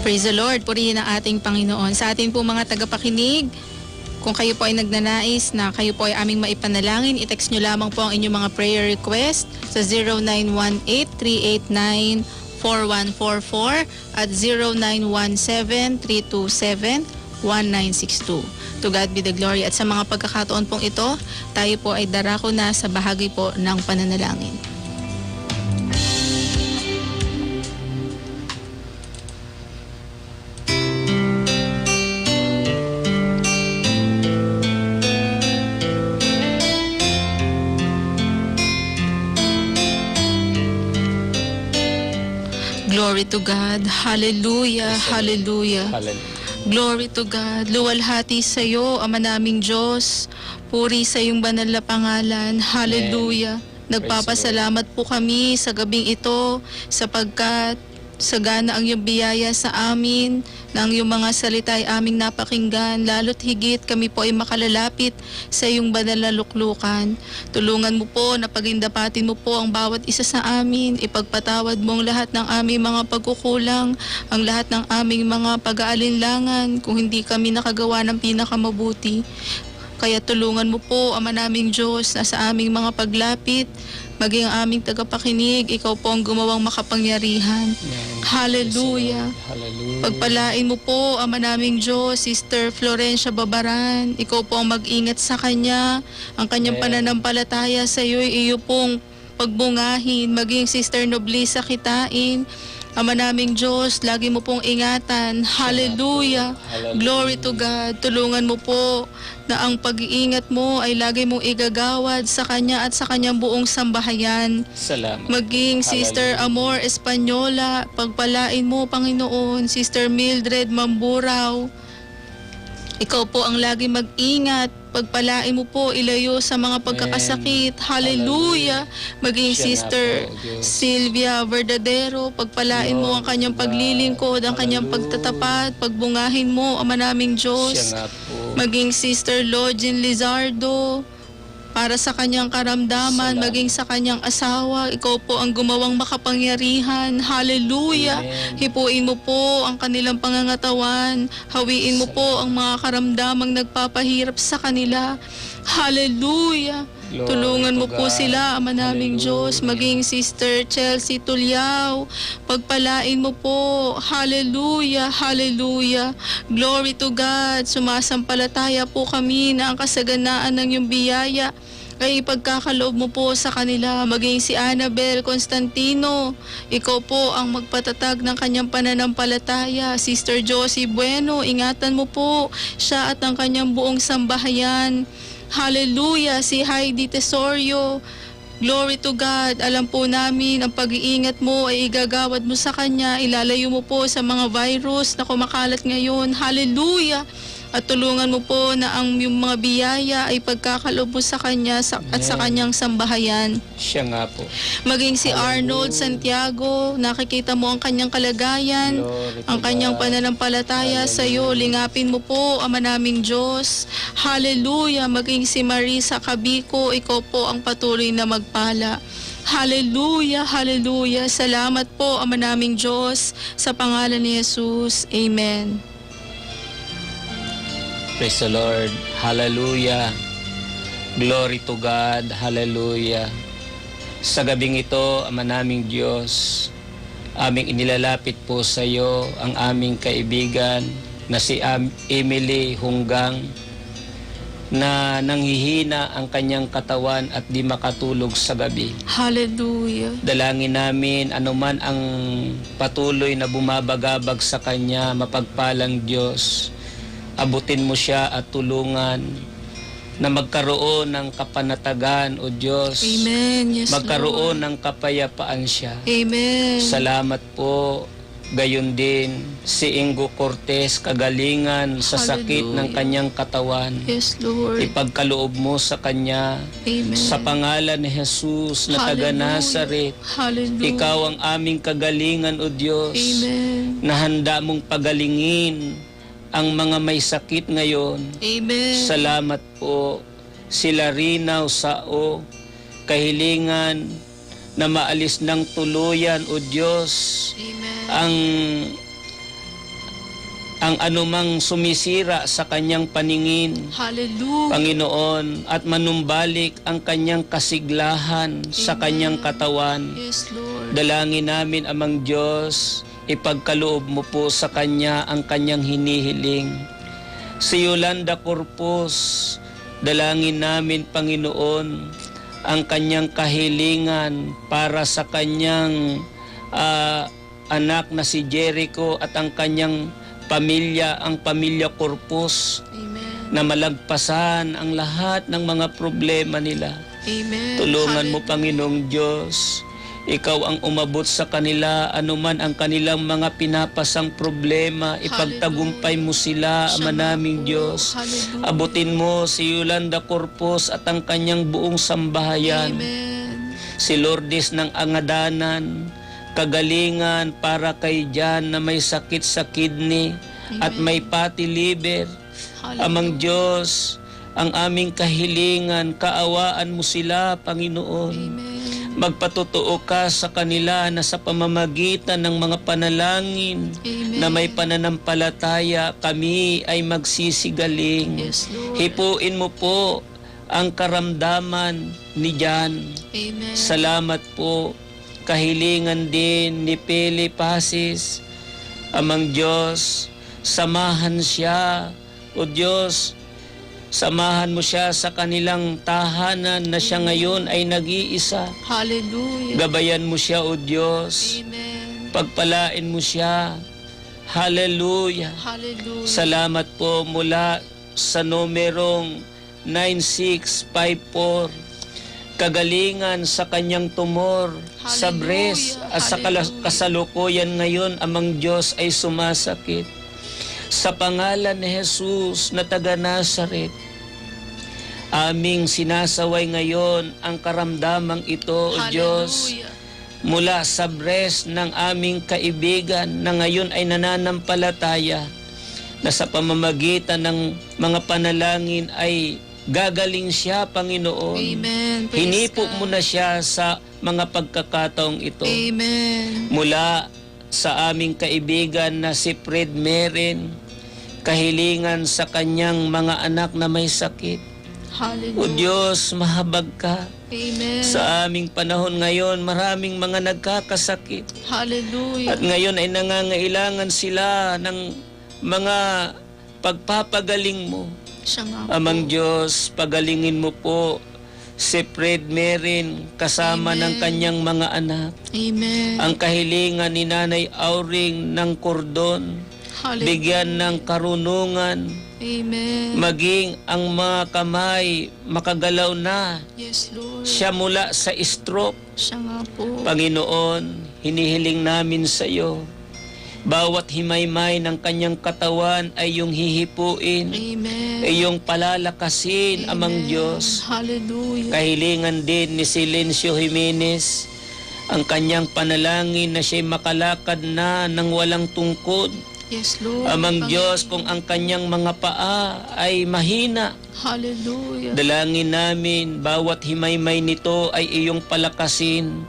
Praise the Lord. Purihin ang ating Panginoon. Sa atin po mga tagapakinig, kung kayo po ay nagnanais na kayo po ay aming maipanalangin, i-text nyo lamang po ang inyong mga prayer request sa zero nine one eight three eight nine four one four four at zero nine one seven three two seven one nine six two. To God be the glory. At sa mga pagkakataon pong ito, tayo po ay darako na sa bahagi po ng pananalangin. Glory to God. Hallelujah. Praise the Lord. Hallelujah. Hallelujah. Glory to God. Luwalhati sa iyo, Ama naming Diyos. Puri sa iyong banal na pangalan. Amen. Hallelujah. Praise the Lord. Nagpapasalamat po kami sa gabing ito sapagkat sagana ang iyong biyaya sa amin, na ang iyong mga salita ay aming napakinggan, lalo't higit kami po ay makalalapit sa iyong banal na luklukan. Tulungan mo po na pagindapatin mo po ang bawat isa sa amin. Ipagpatawad mo ang lahat ng aming mga pagkukulang, ang lahat ng aming mga pag-aalinlangan, kung hindi kami nakagawa ng pinakamabuti. Kaya tulungan mo po, Ama naming Diyos, na sa aming mga paglapit, maging ang aming tagapakinig, ikaw po ang gumawang makapangyarihan. Amen. Hallelujah. Praise the Lord. Hallelujah. Pagpalain mo po, Ama naming Diyos, Sister Florencia Babaran. Ikaw po ang mag-ingat sa kanya. Ang kanyang Amen. Pananampalataya sa iyo, iyo pong pagbungahin, maging Sister Noblisa Kitain. Ama naming Diyos, lagi mo pong ingatan. Siya nga po. Hallelujah. Hallelujah. Glory to God. Tulungan mo po na ang pag-iingat mo ay lagi mong igagawad sa kanya at sa kanyang buong sambahayan. Salamat po. Maging Sister Hallelujah. Amor Española, pagpalain mo, Panginoon. Sister Mildred Mamburao, ikaw po ang lagi mag-ingat. Pagpalain mo po, ilayo sa mga Amen. Pagkakasakit. Hallelujah. Hallelujah. Maging Siya nga Sister po, Diyos. Sylvia Verdadero, pagpalain mo ang kanyang Glory to God. Paglilingkod, ang kanyang Hallelujah. Pagtatapat, pagbungahin mo, Ama naming Diyos. Siya nga po. Maging Sister Login Lizardo, para sa kanyang karamdaman, Salamat. Maging sa kanyang asawa. Ikaw po ang gumawang makapangyarihan. Hallelujah. Amen. Hipuin mo po ang kanilang pangangatawan. Hawiin mo po Salamat. Ang mga karamdamang nagpapahirap sa kanila. Hallelujah. Glory Tulungan to mo po God. Sila, Ama naming Hallelujah. Diyos. Maging Sister Chelsea Tuliao. Pagpalain mo po. Hallelujah, hallelujah. Glory to God. Sumasampalataya po kami na ang kasaganaan ng iyong biyaya ay ipagkakaloob mo po sa kanila. Maging si Annabel Constantino, ikaw po ang magpatatag ng kanyang pananampalataya. Sister Josie Bueno, ingatan mo po siya at ang kanyang buong sambahayan. Hallelujah. Si Heidi Tesorio, Glory to God. Alam po namin ang pag-iingat mo ay igagawad mo sa kanya. Ilalayo mo po sa mga virus na kumakalat ngayon. Hallelujah! At tulungan mo po na ang iyong mga biyaya ay pagkakaloob mo sa kanya sa, at sa Amen. Kanyang sambahayan. Siya nga po. Maging si Hallelujah. Arnold Santiago, nakikita mo ang kanyang kalagayan, Glory to ang kanyang God. Pananampalataya sa iyo. Hallelujah. Lingapin mo po, Ama naming Diyos. Hallelujah! Maging si Marisa Cabico, ikaw po ang patuloy na magpala. Hallelujah! Hallelujah! Salamat po, Ama naming Diyos, sa pangalan ni Jesus. Amen. Praise the Lord. Hallelujah. Glory to God. Hallelujah. Sa gabing ito, Ama naming Diyos, aming inilalapit po sa iyo ang aming kaibigan na si Am-, Emily Hunggang, na nanghihina ang kanyang katawan at di makatulog sa gabi. Hallelujah. Dalangin namin anuman ang patuloy na bumabagabag sa kanya, mapagpalang Diyos, abutin mo siya at tulungan na magkaroon ng kapanatagan, O Diyos. Amen. Yes, magkaroon Lord. Ng kapayapaan siya. Amen. Salamat po. Gayon din, si Ingo Cortez, kagalingan sa sakit ng Hallelujah. Kanyang katawan. Yes, Lord. Ipagkaloob mo sa kanya, Amen. Sa pangalan ni Jesus na taga Hallelujah. Nazareth. Hallelujah. Ikaw ang aming kagalingan, O Diyos, Amen. Na handa mong pagalingin ang mga may sakit ngayon. Amen. Salamat po, sila Rinaw Sao, kahilingan na maalis ng tuluyan, O Diyos, Amen. Ang ang anumang sumisira sa kanyang paningin, Hallelujah. Panginoon, at manumbalik ang kanyang kasiglahan sa Amen. Kanyang katawan. Yes, Lord. Dalangin namin, Amang Diyos, ipagkaloob mo po sa kanya ang kanyang hinihiling. Si Yolanda Corpus, dalangin namin, Panginoon, ang kanyang kahilingan para sa kanyang, ah, anak na si Jericho at ang kanyang pamilya, ang pamilya Corpus, Amen. Na malagpasan ang lahat ng mga problema nila. Amen. Tulungan mo, Hallelujah. Panginoong Diyos. Ikaw ang umabot sa kanila, anuman ang kanilang mga pinapasang problema, ipagtagumpay mo sila, Hallelujah. Ama Siya nga naming po. Diyos. Hallelujah. Abutin mo si Yolanda Corpus at ang kanyang buong sambahayan. Amen. Si Lourdes ng Angadanan, kagalingan para kay Jan na may sakit sa kidney at Amen. May fatty liver. Hallelujah. Amang Diyos, ang aming kahilingan, kaawaan mo sila, Panginoon. Amen. Magpatutuo ka sa kanila na sa pamamagitan ng mga panalangin Amen. Na may pananampalataya, kami ay magsisigaling. Yes, Lord. Hipuin mo po ang karamdaman ni Jan. Amen. Salamat po. Kahilingan din ni Philip Hasis, Amang Diyos, samahan siya. O Diyos, samahan mo siya sa kanilang tahanan na siya ngayon ay nag-iisa. Hallelujah. Gabayan mo siya, O Diyos. Amen. Pagpalain mo siya. Hallelujah. Hallelujah. Salamat po mula sa numerong nine six five four. Kagalingan sa kanyang tumor sa Hallelujah. Breast at sa kala-, Hallelujah. Kasalukuyan ngayon, Amang Diyos, ay sumasakit. Sa pangalan ni Jesus na taga Nazaret, aming sinasaway ngayon ang karamdamang ito, O Diyos. Hallelujah. Mula sa breast ng aming kaibigan na ngayon ay nananampalataya na sa pamamagitan ng mga panalangin ay gagaling siya, Panginoon. Amen. Praise Hinipo God. Mo na siya sa mga pagkakataong ito. Amen. Mula sa aming kaibigan na si Fred Merin, kahilingan sa kanyang mga anak na may sakit. Hallelujah. O Diyos, mahabag ka. Amen. Sa aming panahon ngayon, maraming mga nagkakasakit. Hallelujah. At ngayon ay nangangailangan sila ng mga pagpapagaling mo. Siya nga po. Amang Diyos, pagalingin mo po si Fred Merin kasama ng Amen. Kanyang mga anak. Amen. Ang kahilingan ni Nanay Auring ng kordon, Hallelujah. Bigyan ng karunungan, Amen. Maging ang mga kamay makagalaw na. Yes, Lord. Siya mula sa stroke. Siya nga po. Panginoon, hinihiling namin sa iyo, bawat himaymay ng kanyang katawan ay iyong hihipuin, Amen. Iyong palalakasin, Amang Amen. Diyos. Hallelujah. Kahilingan din ni Silencio Jimenez, ang kanyang panalangin na siya'y makalakad na ng walang tungkod. Yes, Lord. Amang Amen. Diyos, kung ang kanyang mga paa ay mahina, Hallelujah. Dalangin namin, bawat himaymay nito ay iyong palakasin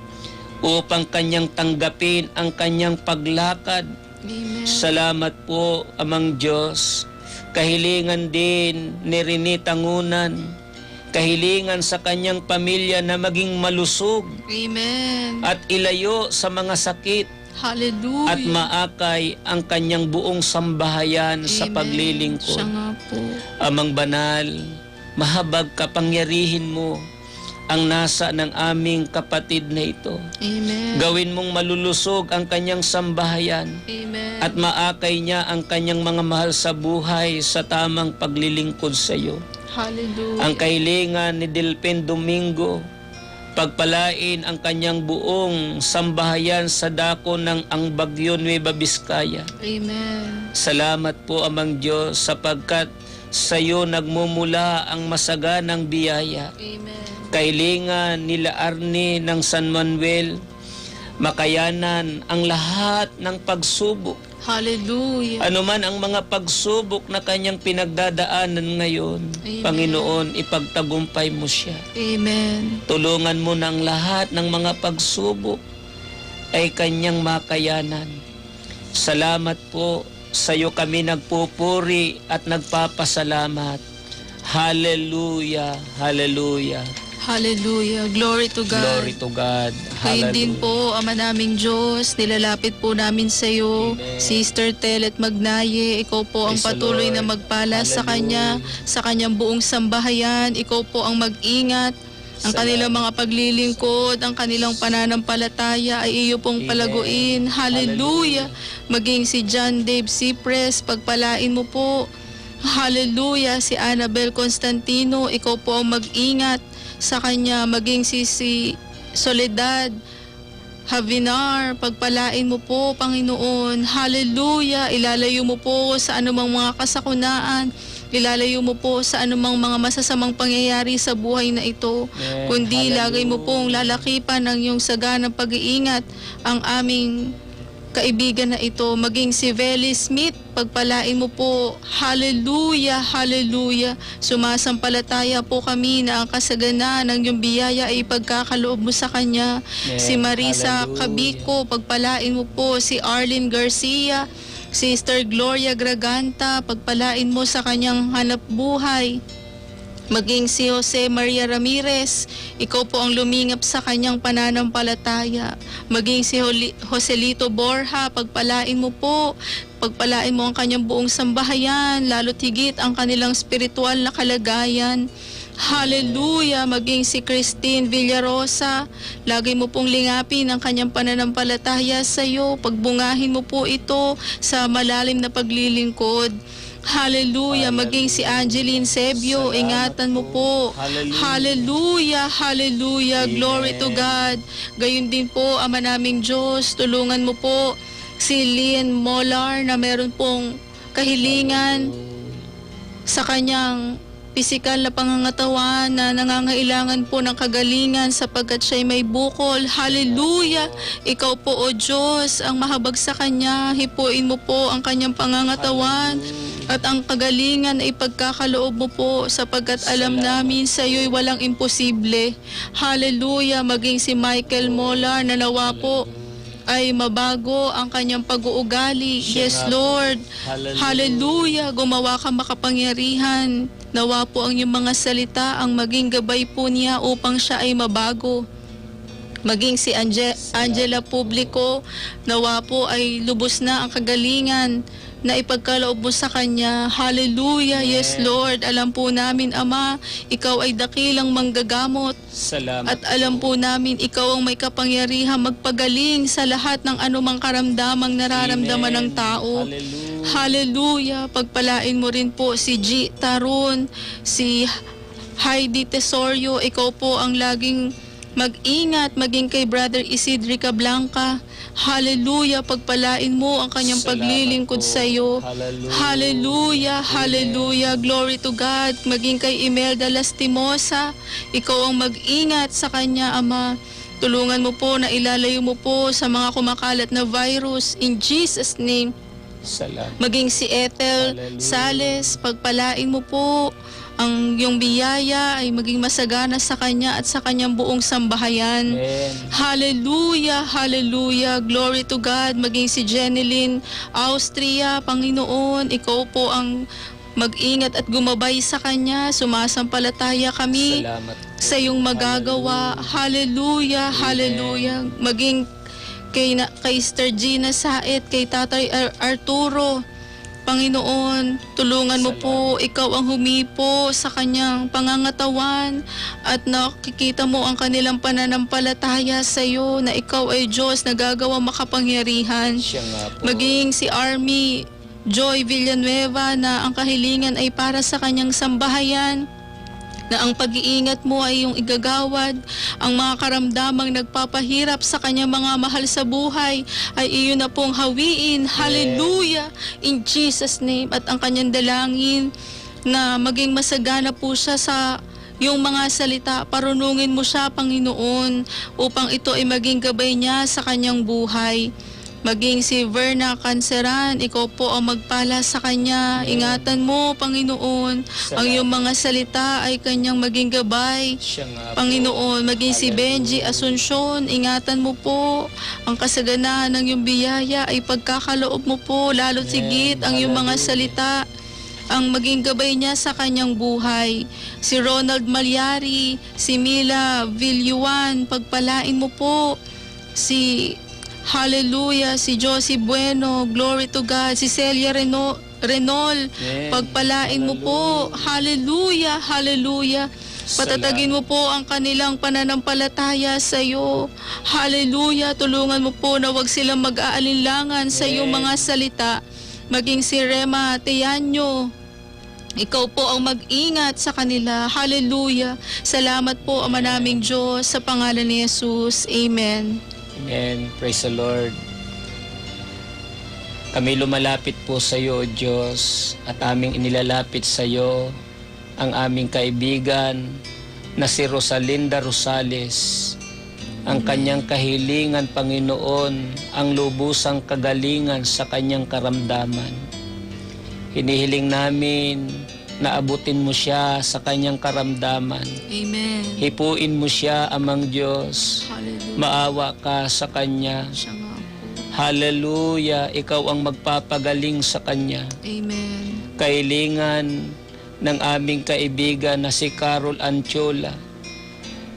upang kanyang tanggapin ang kanyang paglakad. Amen. Salamat po, Amang Diyos. Kahilingan din ni Rene Tangunan, kahilingan sa kanyang pamilya na maging malusog Amen. At ilayo sa mga sakit Hallelujah. At maakay ang kanyang buong sambahayan sa Amen. Paglilingkod. Siya nga po. Amang Banal, mahabag kapangyarihin mo ang nasa ng aming kapatid na ito. Amen. Gawin mong malulusog ang kanyang sambahayan Amen. At maakay niya ang kanyang mga mahal sa buhay sa tamang paglilingkod sa iyo. Hallelujah. Ang kahilingan ni Delpin Domingo, pagpalain ang kanyang buong sambahayan sa dako ng ang Bagyo Nueva Vizcaya. Amen. Salamat po, Amang Diyos, sapagkat sa iyo nagmumula ang masaganang biyaya. Amen. Kahilingan nila Arnie ng San Manuel, makayanan ang lahat ng pagsubok. Hallelujah. Ano man ang mga pagsubok na kanyang pinagdadaanan ngayon, Amen. Panginoon, ipagtagumpay mo siya. Amen. Tulungan mo na ang lahat ng mga pagsubok ay kanyang makayanan. Salamat po Sayo kami nagpupuri at nagpapasalamat. Hallelujah, hallelujah. Hallelujah. Glory to God. Glory to God. Ngayon din Hallelujah. Po, Ama naming Diyos, nilalapit po namin sa iyo, Amen. Sister Telet Magnaye. Ikaw po ang Praise the patuloy na Lord. Magpala sa Hallelujah. Kanya, sa kanyang buong sambahayan. Ikaw po ang mag-ingat. Ang kanilang Salamat. Mga paglilingkod, ang kanilang pananampalataya ay iyo pong Amen. Palaguin. Hallelujah. Hallelujah. Maging si John Dave Cipres, pagpalain mo po. Hallelujah. Si Annabel Constantino, ikaw po ang mag-ingat sa kanya. Maging si, si Soledad Havinar, pagpalain mo po, Panginoon. Hallelujah. Ilalayo mo po sa anumang mga kasakunaan. Ilalayo mo po sa anumang mga masasamang pangyayari sa buhay na ito. Amen. Kundi ilagay mo pong Hallelujah. Lalakipan ang iyong saganang pag-iingat ang aming kaibigan na ito. Maging si Veli Smith, pagpalain mo po. Hallelujah, hallelujah. Sumasampalataya po kami na ang kasaganaan ng iyong biyaya ay ipagkakaloob mo sa kanya. Amen. Si Marisa Hallelujah. Cabico, pagpalain mo po. Si Arlene Garcia, Sister Gloria Graganta, pagpalain mo sa kanyang hanap buhay. Maging si Jose Maria Ramirez, ikaw po ang lumingap sa kanyang pananampalataya. Maging si Joli-, Joselito Borja, pagpalain mo po. Pagpalain mo ang kanyang buong sambahayan, lalo't higit ang kanilang spiritual na kalagayan. Hallelujah! Maging si Christine Villarosa, lagi mo pong lingapin ang kanyang pananampalataya sa iyo. Pagbungahin mo po ito sa malalim na paglilingkod. Hallelujah! Maging si Angeline Sebio, Salamat ingatan mo po. Hallelujah. Hallelujah! Hallelujah! Glory to Amen. God! Gayon din po, Ama naming Diyos, tulungan mo po si Lynn Molar na meron pong kahilingan Hallelujah. Sa kanyang pisikal na pangangatawan na nangangailangan po ng kagalingan sapagkat siya'y may bukol. Hallelujah! Ikaw po, O Diyos, ang mahabag sa kanya. Hipuin mo po ang kanyang pangangatawan Hallelujah. At ang kagalingan na ipagkakaloob mo po sapagkat alam Salamat namin po. Sa iyo'y walang imposible. Hallelujah! Maging si Michael Molar na nawa po Hallelujah. Ay mabago ang kanyang pag-uugali. Siya Yes, nga po. Lord. Hallelujah. Hallelujah. Gumawa ka makapangyarihan. Nawa po ang iyong mga salita ang maging gabay po niya upang siya ay mabago. Maging si Ange-, Salamat Angela po. Publico, nawa po ay lubos na ang kagalingan na ipagkaloob mo sa kanya. Hallelujah. Yes, Amen. Lord. Alam po namin, Ama, ikaw ay dakilang manggagamot. Salamat At alam po. Po namin ikaw ang may kapangyarihang magpagaling sa lahat ng anumang karamdamang nararamdaman ng Amen. Tao. Hallelujah. Hallelujah. Pagpalain mo rin po si G. Taron, si Heidi Tesorio. Ikaw po ang laging mag-ingat, maging kay Brother Isidri Cablanca. Hallelujah. Pagpalain mo ang kanyang Salamat paglilingkod po. Sa iyo. Hallelujah. Hallelujah. Amen. Hallelujah. Glory to God. Maging kay Imelda Lastimosa. Ikaw ang mag-ingat sa kanya, Ama. Tulungan mo po na ilalayo mo po sa mga kumakalat na virus. In Jesus' name. Salamat. Maging si Ethel Hallelujah. Sales, pagpalain mo po ang iyong biyaya ay maging masagana sa kanya at sa kanyang buong sambahayan. Amen. Hallelujah, hallelujah. Glory to God. Maging si Jeneline Austria, Panginoon, ikaw po ang mag-ingat at gumabay sa kanya. Sumasampalataya kami Salamat po. Sa iyong magagawa. Hallelujah. Hallelujah, Amen. Hallelujah. Maging kay na, kay Sister Gina Saet, kay Tatay Ar-, Arturo. Panginoon, tulungan mo po, Salamat. Ikaw ang humipo sa kanyang pangangatawan at nakikita mo ang kanilang pananampalataya sa iyo na ikaw ay Diyos na gagawa makapangyarihan. Siya nga po. Maging si Army Joy Villanueva na ang kahilingan ay para sa kanyang sambahayan, na ang pag-iingat mo ay iyong igagawad, ang mga karamdamang nagpapahirap sa kanyang mga mahal sa buhay ay iyo na pong hawiin. Amen. Hallelujah! In Jesus' name. At ang kanyang dalangin na maging masagana po siya sa iyong mga salita, parunungin mo siya, Panginoon, upang ito ay maging gabay niya sa kanyang buhay. Maging si Verna Canceran, ikaw po ang magpala sa kanya. Amen. Ingatan mo, Panginoon, ang iyong mga salita ay kanyang maging gabay. Siya nga po. Panginoon, maging si Benji Asuncion, ingatan mo po ang kasaganaan ng iyong biyaya ay pagkakaloob mo po, lalo tigit ang iyong mga salita ang maging gabay niya sa kanyang buhay. Si Ronald Malyari, si Mila Villuan, pagpalain mo po. Si, hallelujah, si Josie Bueno, glory to God. Si Celia Reno-, Renol, pagpalain mo po. Hallelujah, hallelujah. Patatagin mo po ang kanilang pananampalataya sa iyo. Hallelujah. Tulungan mo po na wag silang mag-aalinlangan sa iyong mga salita. Maging si Rema Teaño, ikaw po ang mag-ingat sa kanila. Hallelujah. Salamat po, Ama naming Diyos, sa pangalan ni Jesus. Amen. Amen. Praise the Lord. Kami lumalapit po sa iyo, O Diyos, at aming inilalapit sa iyo ang aming kaibigan na si Rosalinda Rosales. Ang kanyang kahilingan, Panginoon, ang lubusang kagalingan sa kanyang karamdaman. Hinihiling namin na abutin mo siya sa kanyang karamdaman. Amen. Hipuin mo siya, Amang Diyos. Hallelujah. Maawa ka sa kanya. Siya nga po. Hallelujah. Ikaw ang magpapagaling sa kanya. Amen. Kahilingan ng aming kaibigan na si Carol Antiola.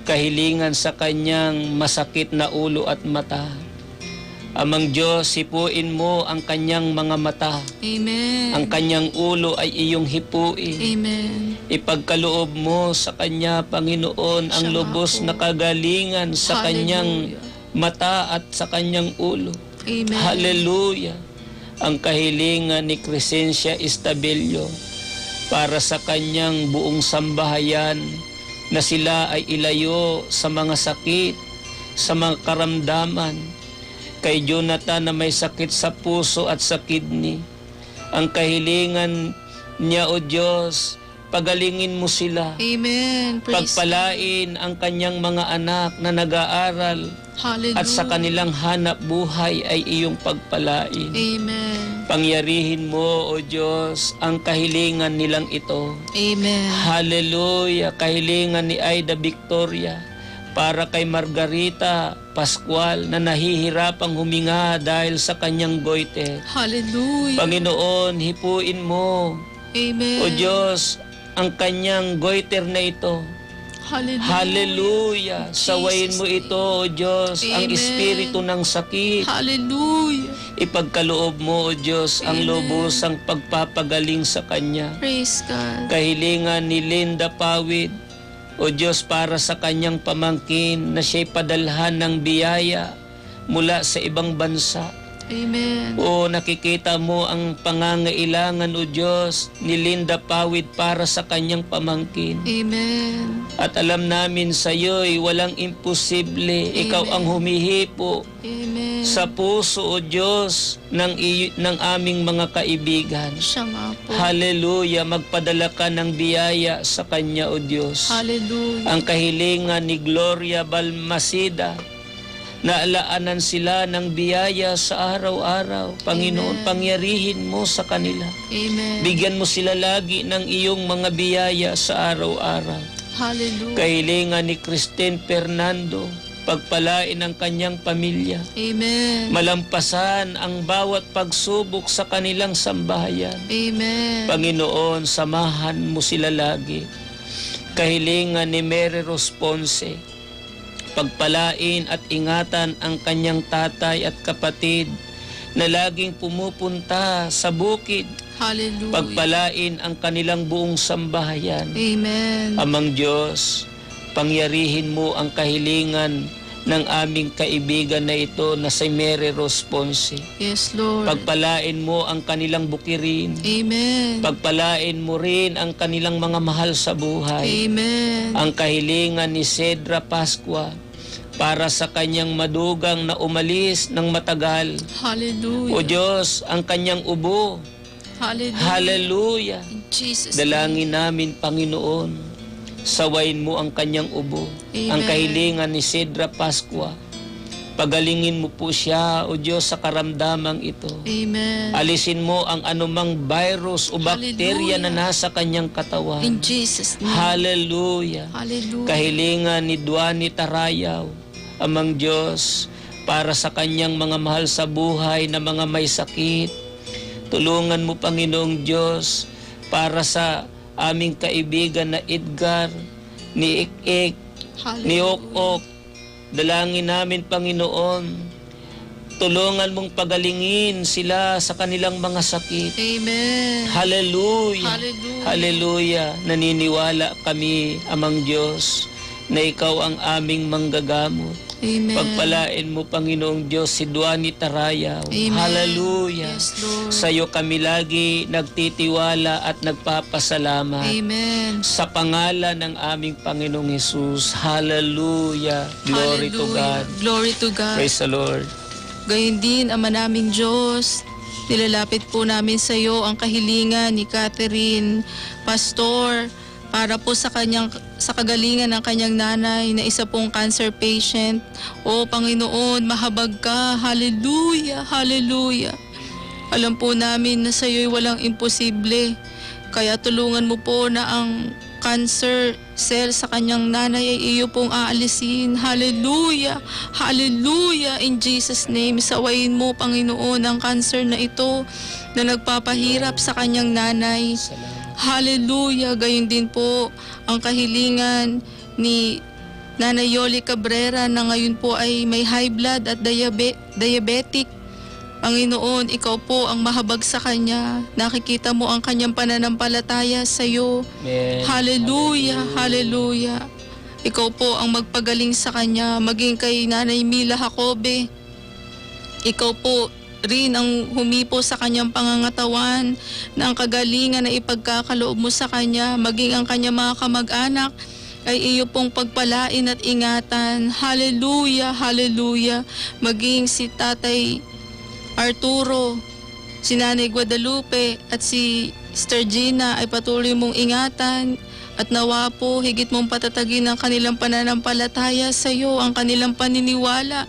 Kahilingan sa kanyang masakit na ulo at mata. Amang Diyos, hipuin mo ang kanyang mga mata. Amen. Ang kanyang ulo ay iyong hipui. Amen. Ipagkaloob mo sa kanya, Panginoon, ang lubos na kagalingan sa kanyang mata at sa kanyang ulo. Amen. Hallelujah. Ang kahilingan ni Crescencia Estabillo para sa kanyang buong sambahayan na sila ay ilayo sa mga sakit, sa mga karamdaman. Kay Jonathan na may sakit sa puso at sa kidney, ang kahilingan niya, O Diyos, pagalingin mo sila. Amen. Praise God. Pagpalain ang kanyang mga anak na nag-aaral. Hallelujah. At sa kanilang hanap buhay ay iyong pagpalain. Amen. Pangyarihin mo, O Diyos, ang kahilingan nilang ito. Amen. Hallelujah. Kahilingan ni Aida Victoria para kay Margarita Pascual na nahihirapang huminga dahil sa kanyang goiter. Hallelujah. Panginoon, hipuin mo. Amen. O Diyos, ang kanyang goiter na ito. Hallelujah. Hallelujah. In Jesus' name. Sawayin mo ito, O Diyos, ang espiritu ng sakit. Amen. Hallelujah. Ipagkaloob mo, O Diyos, ang lubusang pagpapagaling sa kanya. Amen. Praise God. Kahilingan ni Linda Pawid, O Diyos, para sa kanyang pamangkin na siya'y padalhan ng biyaya mula sa ibang bansa. Amen. O, nakikita mo ang pangangailangan, O Diyos, ni Linda Pawid para sa kanyang pamangkin. Amen. At alam namin sa iyo'y walang imposible. Amen. Ikaw ang humihipo. Amen. Sa puso, O Diyos, ng i-, ng aming mga kaibigan. Siya nga po. Hallelujah. Magpadala ka ng biyaya sa kanya, O Diyos. Hallelujah. Ang kahilingan ni Gloria Balmaceda, naalaanan sila ng biyaya sa araw-araw. Panginoon, amen, pangyarihin mo sa kanila. Amen. Bigyan mo sila lagi ng iyong mga biyaya sa araw-araw. Hallelujah. Kahilingan ni Christine Fernando, pagpalain ang kanyang pamilya. Amen. Malampasan ang bawat pagsubok sa kanilang sambahayan. Amen. Panginoon, samahan mo sila lagi. Kahilingan ni Mary Rose Ponce, pagpalain at ingatan ang kanyang tatay at kapatid na laging pumupunta sa bukid. Hallelujah. Pagpalain ang kanilang buong sambahayan. Amen. Amang Diyos, pangyarihin mo ang kahilingan ng aming kaibigan na ito na si Mary Rose Ponce. Yes, Lord. Pagpalain mo ang kanilang bukirin. Amen. Pagpalain mo rin ang kanilang mga mahal sa buhay. Amen. Ang kahilingan ni Cedra Pascua para sa kanyang madugang na umalis ng matagal. Hallelujah. O Diyos, ang kanyang ubo. Hallelujah. Hallelujah. In Jesus' name. Dalangin namin, Panginoon, sawayin mo ang kanyang ubo. Amen. Ang kahilingan ni Cedra Pascua. Pagalingin mo po siya, O Diyos, sa karamdamang ito. Amen. Alisin mo ang anumang virus o bakterya na Hallelujah. nasa kanyang katawan. In Jesus' name. Hallelujah. Hallelujah. Kahilingan ni Duani Tarayaw, Amang Diyos, para sa kanyang mga mahal sa buhay na mga may sakit. Tulungan mo, Panginoong Diyos, para sa aming kaibigan na Edgar, ni Ik-Ik, ni Hallelujah. Ok-Ok, Dalangin namin, Panginoon, tulungan mong pagalingin sila sa kanilang mga sakit. Amen. Hallelujah. Hallelujah. Hallelujah. Naniniwala kami, Amang Diyos, na ikaw ang aming manggagamot. Amen. Pagpalain mo, Panginoong Diyos, si Duani Tarayaw. Amen. Hallelujah. Yes, Lord. Sa'yo kami lagi nagtitiwala at nagpapasalamat. Amen. Sa pangalan ng aming Panginoong Jesus. Hallelujah. Glory to Hallelujah. God. Glory to God. Praise the Lord. Gayon din, Ama naming Diyos, nilalapit po namin sa iyo ang kahilingan ni Catherine Pastor para po sa kanyang, sa kagalingan ng kanyang nanay na isa pong cancer patient. O Panginoon, mahabag ka. Hallelujah, hallelujah. Alam po namin na sa iyo'y walang imposible. Kaya tulungan mo po na ang cancer cell sa kanyang nanay ay iyo pong aalisin. Hallelujah! Hallelujah! In Jesus' name, sawayin mo, Panginoon, ang cancer na ito na nagpapahirap sa kanyang nanay. Salamat. Hallelujah! Gayon din po ang kahilingan ni Nanay Yoli Cabrera na ngayon po ay may high blood at diabe-, diabetic. Panginoon, ikaw po ang mahabag sa kanya. Nakikita mo ang kanyang pananampalataya sa iyo. Amen. Hallelujah, Hallelujah. Hallelujah. Ikaw po ang magpagaling sa kanya, maging kay Nanay Mila Jacobe. Ikaw po rin ang humipo sa kanyang pangangatawan, na ang kagalingan na ipagkakaloob mo sa kanya, maging ang kanyang mga kamag-anak, ay iyo pong pagpalain at ingatan. Hallelujah, hallelujah. Maging si Tatay Arturo, si Nanay Guadalupe, at si Sister Gina ay patuloy mong ingatan. At nawa po, higit mong patatagin ang kanilang pananampalataya sa iyo, ang kanilang paniniwala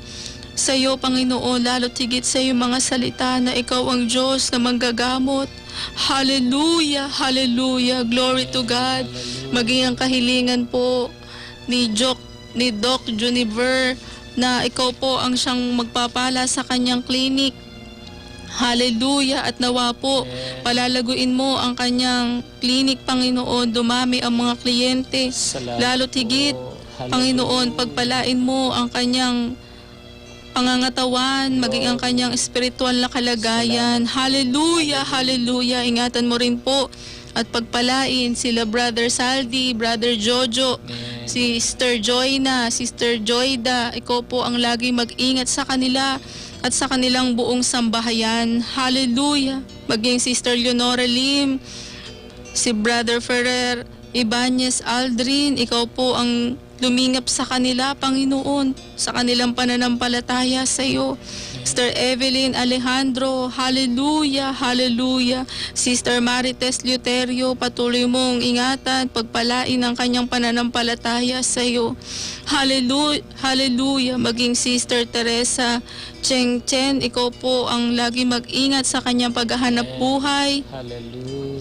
sa iyo, Panginoon, lalo't higit sa iyong mga salita na ikaw ang Diyos na manggagamot. Hallelujah! Hallelujah! Glory to God! Hallelujah. Maging ang kahilingan po ni Doc, ni Doc Juniver na ikaw po ang siyang magpapala sa kanyang clinic. Hallelujah! At nawa po, Amen. palalaguin mo ang kanyang clinic, Panginoon. Dumami ang mga kliyente. Salamat Lalo't higit, po. Panginoon, Hallelujah. pagpalain mo ang kanyang pangangatawan, maging ang kanyang espiritual na kalagayan. Salamat. Hallelujah, hallelujah. Ingatan mo rin po at pagpalain sila Brother Saldi, Brother Jojo, Amen. Sister Joyna, Sister Joyda. Ikaw po ang laging mag-ingat sa kanila at sa kanilang buong sambahayan. Hallelujah. Maging Sister Leonora Lim, si Brother Ferrer Ibanez Aldrin, ikaw po ang lumingap sa kanila, Panginoon, sa kanilang pananampalataya sa iyo. Sister Evelyn Alejandro, hallelujah, hallelujah. Sister Marites Luterio, patuloy mong ingatan, pagpalain ang kanyang pananampalataya sa iyo. Hallelujah, hallelujah. Maging Sister Teresa Cheng Chen, ikaw po ang lagi mag-ingat sa kanyang paghahanap Amen. buhay. Hallelujah.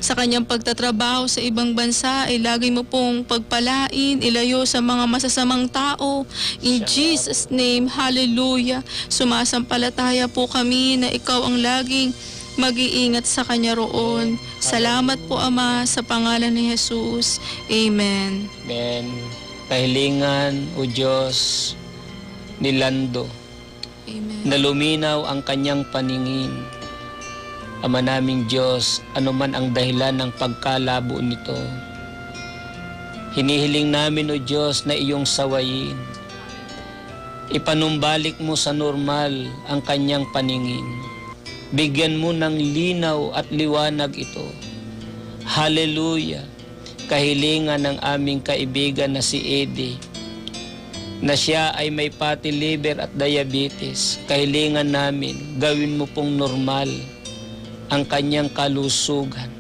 Sa kanyang pagtatrabaho sa ibang bansa, ay lagi mo pong pagpalain, ilayo sa mga masasamang tao. In Salamat. Jesus' name, hallelujah. Sumasampalataya po kami na ikaw ang laging mag-iingat sa kanya roon. Amen. Salamat po, Hallelujah. Ama, sa pangalan ni Jesus. Amen. Amen. Kahilingan, O Diyos, ni Lando, Amen. na luminaw ang kanyang paningin. Ama naming Diyos, anuman ang dahilan ng pagkalabo nito, hinihiling namin, O Diyos, na iyong sawayin. Ipanumbalik mo sa normal ang kanyang paningin. Bigyan mo ng linaw at liwanag ito. Hallelujah! Kahilingan ng aming kaibigan na si Eddie, na siya ay may fatty liver at diabetes. Kahilingan namin, gawin mo pong normal ang kanyang kalusugan.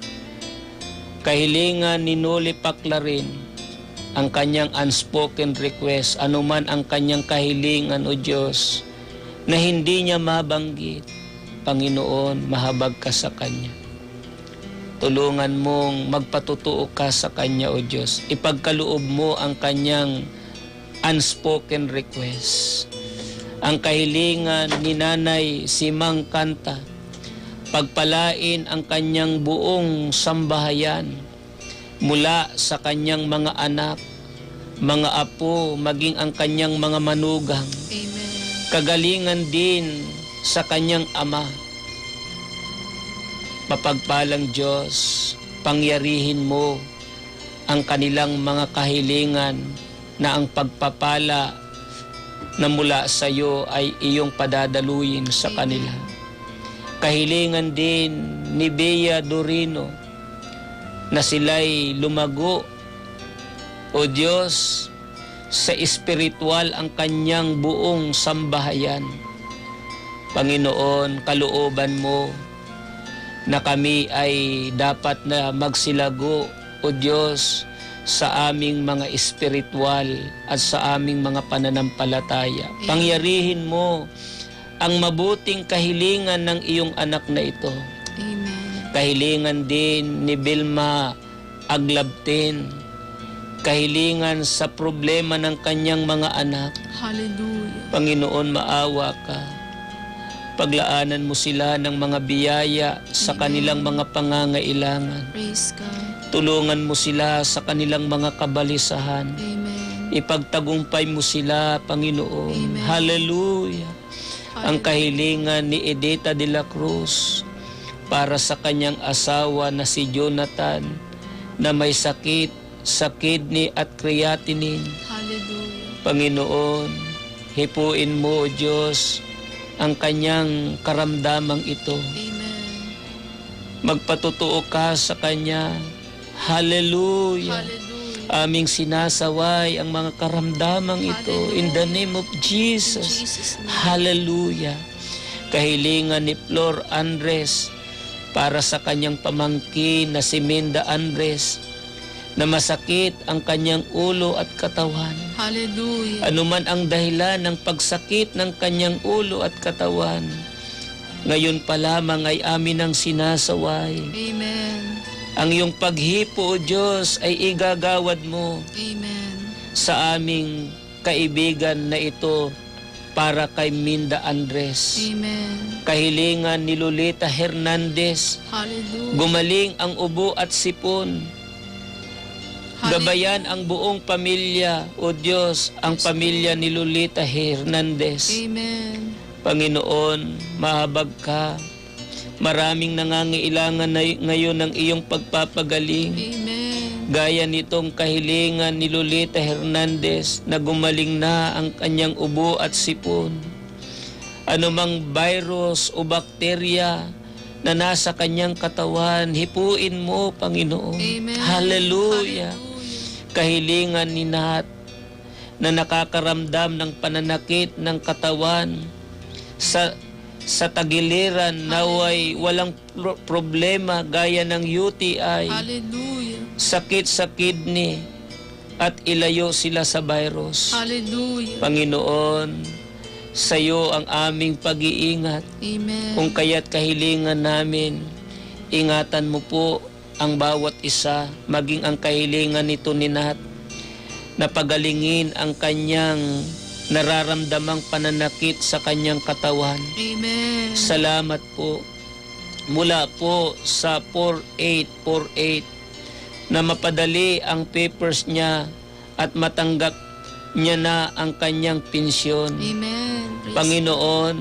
Kahilingan ni Noli Paclarin, ang kanyang unspoken request, anuman ang kanyang kahilingan, O Diyos, na hindi niya mabanggit, Panginoon, mahabag ka sa kanya. Tulungan mong magpatutuo ka sa kanya, O Diyos. Ipagkaloob mo ang kanyang unspoken request. Ang kahilingan ni Nanay Simang Canta, pagpalain ang kanyang buong sambahayan, mula sa kanyang mga anak, mga apo, maging ang kanyang mga manugang. Amen. Kagalingan din sa kanyang ama. Mapagpalang Diyos, pangyarihin mo ang kanilang mga kahilingan na ang pagpapala na mula sa iyo ay iyong padadaluyin sa Amen. kanila. Kahilingan din ni Bea Dorino na sila'y lumago, O Diyos, sa espiritual ang kanyang buong sambahayan. Panginoon, kalooban mo na kami ay dapat na magsilago, O Diyos, sa aming mga espiritual at sa aming mga pananampalataya. Amen. Pangyarihin mo ang mabuting kahilingan ng iyong anak na ito. Amen. Kahilingan din ni Vilma Aglabten. Kahilingan sa problema ng kanyang mga anak. Hallelujah. Panginoon, maawa ka. Paglaanan mo sila ng mga biyaya sa Amen. kanilang mga pangangailangan. Praise God. Tulungan mo sila sa kanilang mga kabalisahan. Amen. Ipagtagumpay mo sila, Panginoon. Amen. Hallelujah. Ang Hallelujah. kahilingan ni Edita de la Cruz para sa kanyang asawa na si Jonathan na may sakit sa kidney at creatinine. Hallelujah. Panginoon, hipuin mo, O Diyos, ang kanyang karamdamang ito. Amen. Magpatutuo ka sa kanya. Hallelujah. Hallelujah. Aming sinasaway ang mga karamdamang ito in the Hallelujah. name of In Jesus. Jesus' name. Hallelujah. Kahilingan ni Flor Andres para sa kanyang pamangkin na si Minda Andres na masakit ang kanyang ulo at katawan. Hallelujah. Anuman ang dahilan ng pagsakit ng kanyang ulo at katawan, ngayon pa lamang ay amin ang sinasaway. Amen. Ang iyong paghipo, O Diyos, ay igagawad mo Amen. sa aming kaibigan na ito para kay Minda Andres. Amen. Kahilingan ni Lolita Hernandez, Hallelujah. gumaling ang ubo at sipon. Hallelujah. Gabayan ang buong pamilya, O Diyos, ang Yes, pamilya Lord. ni Lolita Hernandez. Amen. Panginoon, mahabag ka. Maraming nangangailangan na ngayon ng iyong pagpapagaling. Amen. Gaya nitong kahilingan ni Lolita Hernandez na gumaling na ang kanyang ubo at sipon. Anumang virus o bakterya na nasa kanyang katawan, hipuin mo, Panginoon. Amen. Hallelujah. Hallelujah. Kahilingan ni Nat na nakakaramdam ng pananakit ng katawan sa, sa tagiliran, naway Hallelujah. walang pro-, problema gaya ng U T I, Hallelujah. sakit sa kidney, at ilayo sila sa virus. Hallelujah. Panginoon, sa iyo ang aming pag-iingat. Amen. Kung kaya't kahilingan namin, ingatan mo po ang bawat isa, maging ang kahilingan nito ni Nat, na pagalingin ang kanyang nararamdamang pananakit sa kanyang katawan. Amen. Salamat po. Mula po sa four eight four eight na mapadali ang papers niya at matanggap niya na ang kanyang pensyon. Amen. Praise Panginoon,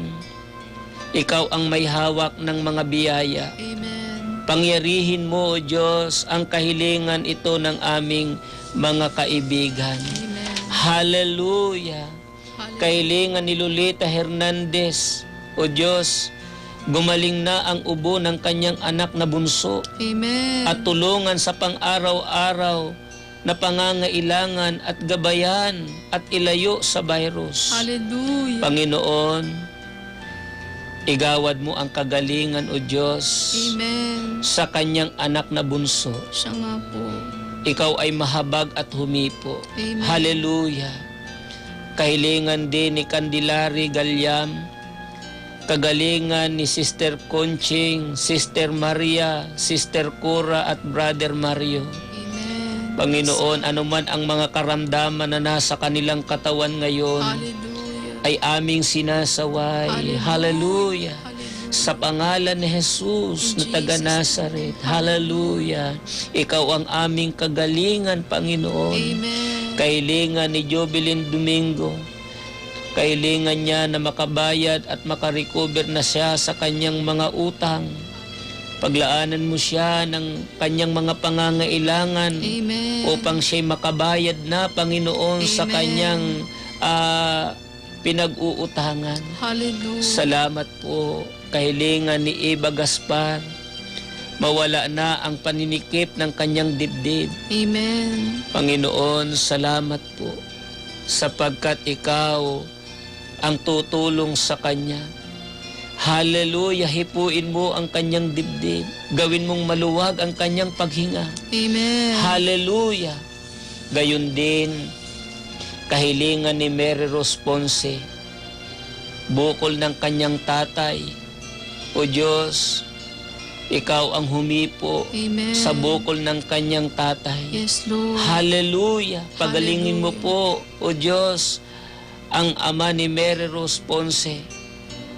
ikaw ang may hawak ng mga biyaya. Amen. Pangyarihin mo, O Diyos, ang kahilingan ito ng aming mga kaibigan. Amen. Hallelujah. Hallelujah. Kahilingan ni Lolita Hernandez, O Diyos, gumaling na ang ubo ng kanyang anak na bunso. Amen. At tulungan sa pang-araw-araw na pangangailangan at gabayan at ilayo sa virus. Hallelujah. Panginoon, igawad mo ang kagalingan, O Diyos, Amen. sa kanyang anak na bunso. Siya nga po. Ikaw ay mahabag at humipo. Amen. Hallelujah. Kahilingan din ni Candelaria Galyam, kagalingan ni Sister Conching, Sister Maria, Sister Cora, at Brother Mario. Amen. Panginoon, anuman ang mga karamdaman na nasa kanilang katawan ngayon, Hallelujah. ay aming sinasaway. Hallelujah. Hallelujah. Hallelujah. Sa pangalan ni Jesus In na taga Jesus' name. Nazareth. Hallelujah. Ikaw ang aming kagalingan, Panginoon. Amen. Kahilingan ni Jovelyn Domingo. Kahilingan niya na makabayad at makarecover na siya sa kanyang mga utang. Paglaanan mo siya ng kanyang mga pangangailangan Amen. upang siya'y makabayad na, Panginoon, sa Amen. kanyang, ah, pinag-uutangan. Hallelujah. Salamat po, kahilingan ni Eva Gaspar. Mawala na ang paninikip ng kanyang dibdib. Amen. Panginoon, salamat po sapagkat ikaw ang tutulong sa kanya. Hallelujah, hipuin mo ang kanyang dibdib. Gawin mong maluwag ang kanyang paghinga. Amen. Hallelujah. Gayon din, kahilingan ni Mary Rose Ponce, bukol ng kanyang tatay. O Diyos, ikaw ang humipo Amen. sa bukol ng kanyang tatay. Yes, Lord. Hallelujah. Pagalingin mo Hallelujah. po, O Diyos, ang ama ni Mary Rose Ponce.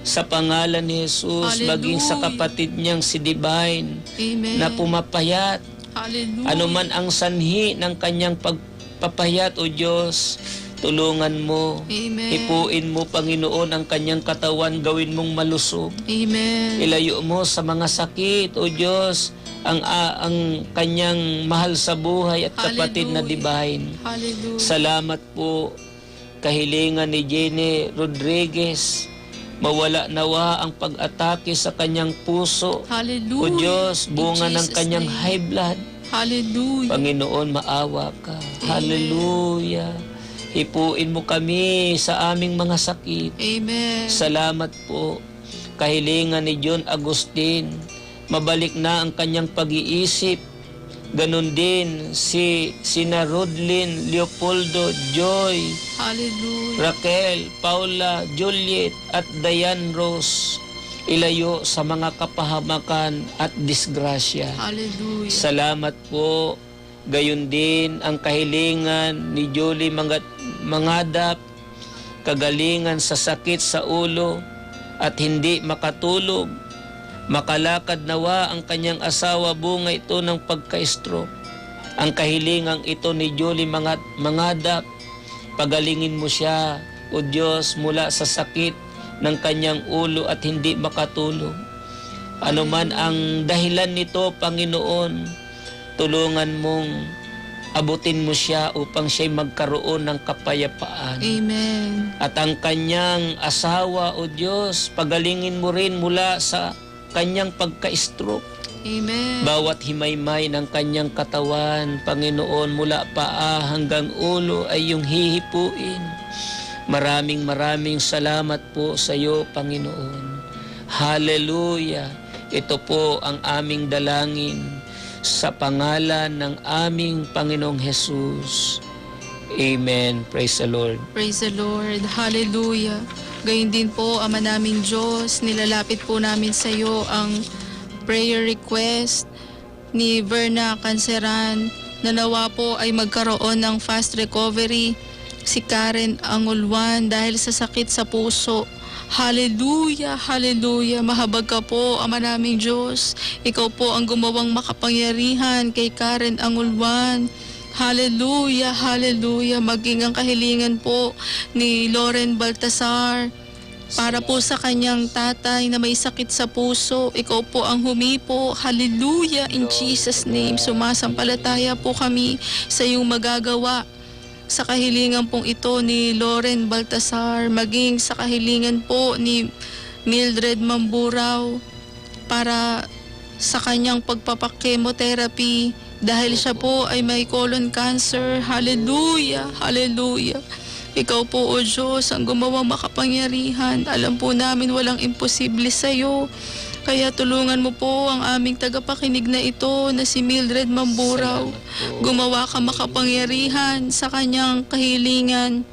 Sa pangalan ni Jesus, maging sa Hallelujah. kapatid niyang si Divine Amen. na pumapayat. Hallelujah. Anuman ang sanhi ng kanyang pagpapayat, O Diyos, tulungan mo. Amen. Hipuin mo, Panginoon, ang kanyang katawan, gawin mong malusog. Amen. Ilayo mo sa mga sakit, O Diyos, ang, a-, ang kanyang mahal sa buhay at kapatid na Hallelujah. Divine. Hallelujah. Salamat po. Kahilingan ni Jenny Rodriguez, mawala nawa ang pag-atake sa kanyang puso. Hallelujah. O Diyos, In bunga ng Jesus' kanyang name. high blood. Hallelujah. Panginoon, maawa ka. Amen. Hallelujah. Hipuin mo kami sa aming mga sakit. Amen. Salamat po. Kahilingan ni John Agustin, mabalik na ang kanyang pag-iisip. Ganun din si sina Rodlin, Leopoldo, Joy, Hallelujah. Raquel, Paula, Juliet, at Diane Rose. Ilayo sa mga kapahamakan at disgrasya. Hallelujah. Salamat po. Gayon din ang kahilingan ni Julie Mangad-, Mangadap, kagalingan sa sakit sa ulo at hindi makatulog. Makalakad nawa ang kanyang asawa bunga ito ng pagka-stroke. Ang kahilingang ito ni Julie Mangat-, Mangadap, pagalingin mo siya, O Diyos, mula sa sakit ng kanyang ulo at hindi makatulog. Ano man Amen. ang dahilan nito, Panginoon, tulungan mong abutin mo siya upang siya'y magkaroon ng kapayapaan. Amen. At ang kanyang asawa, O Diyos, pagalingin mo rin mula sa kanyang pagka-stroke. Amen. Bawat himaymay ng kanyang katawan, Panginoon, mula paa hanggang ulo ay iyong hihipuin. Maraming, maraming salamat po sa iyo, Panginoon. Hallelujah. Ito po ang aming dalangin sa pangalan ng aming Panginoong Jesus. Amen. Praise the Lord. Praise the Lord. Hallelujah. Gayon din po, Ama naming Diyos, nilalapit po namin sa iyo ang prayer request ni Verna Canceran na nawa po ay magkaroon ng fast recovery si Karen Angulwan dahil sa sakit sa puso. Hallelujah, hallelujah. Mahabag ka po, Ama naming Diyos. Ikaw po ang gumawang makapangyarihan kay Karen Angulwan. Hallelujah, hallelujah. Maging ang kahilingan po ni Loren Baltasar para po sa kanyang tatay na may sakit sa puso. Ikaw po ang humipo. Hallelujah, in Jesus' name. Sumasampalataya po kami sa iyong magagawa sa kahilingan pong ito ni Loren Baltasar, maging sa kahilingan po ni Mildred Mamburao para sa kanyang pagpapakemotherapy dahil siya po ay may colon cancer. Hallelujah! Hallelujah! Ikaw po, O Diyos, ang gumawang makapangyarihan. Alam po namin walang imposible sa iyo. Kaya tulungan mo po ang aming tagapakinig na ito na si Mildred Mamburao. Salamat po. Gumawa ka makapangyarihan sa kanyang kahilingan.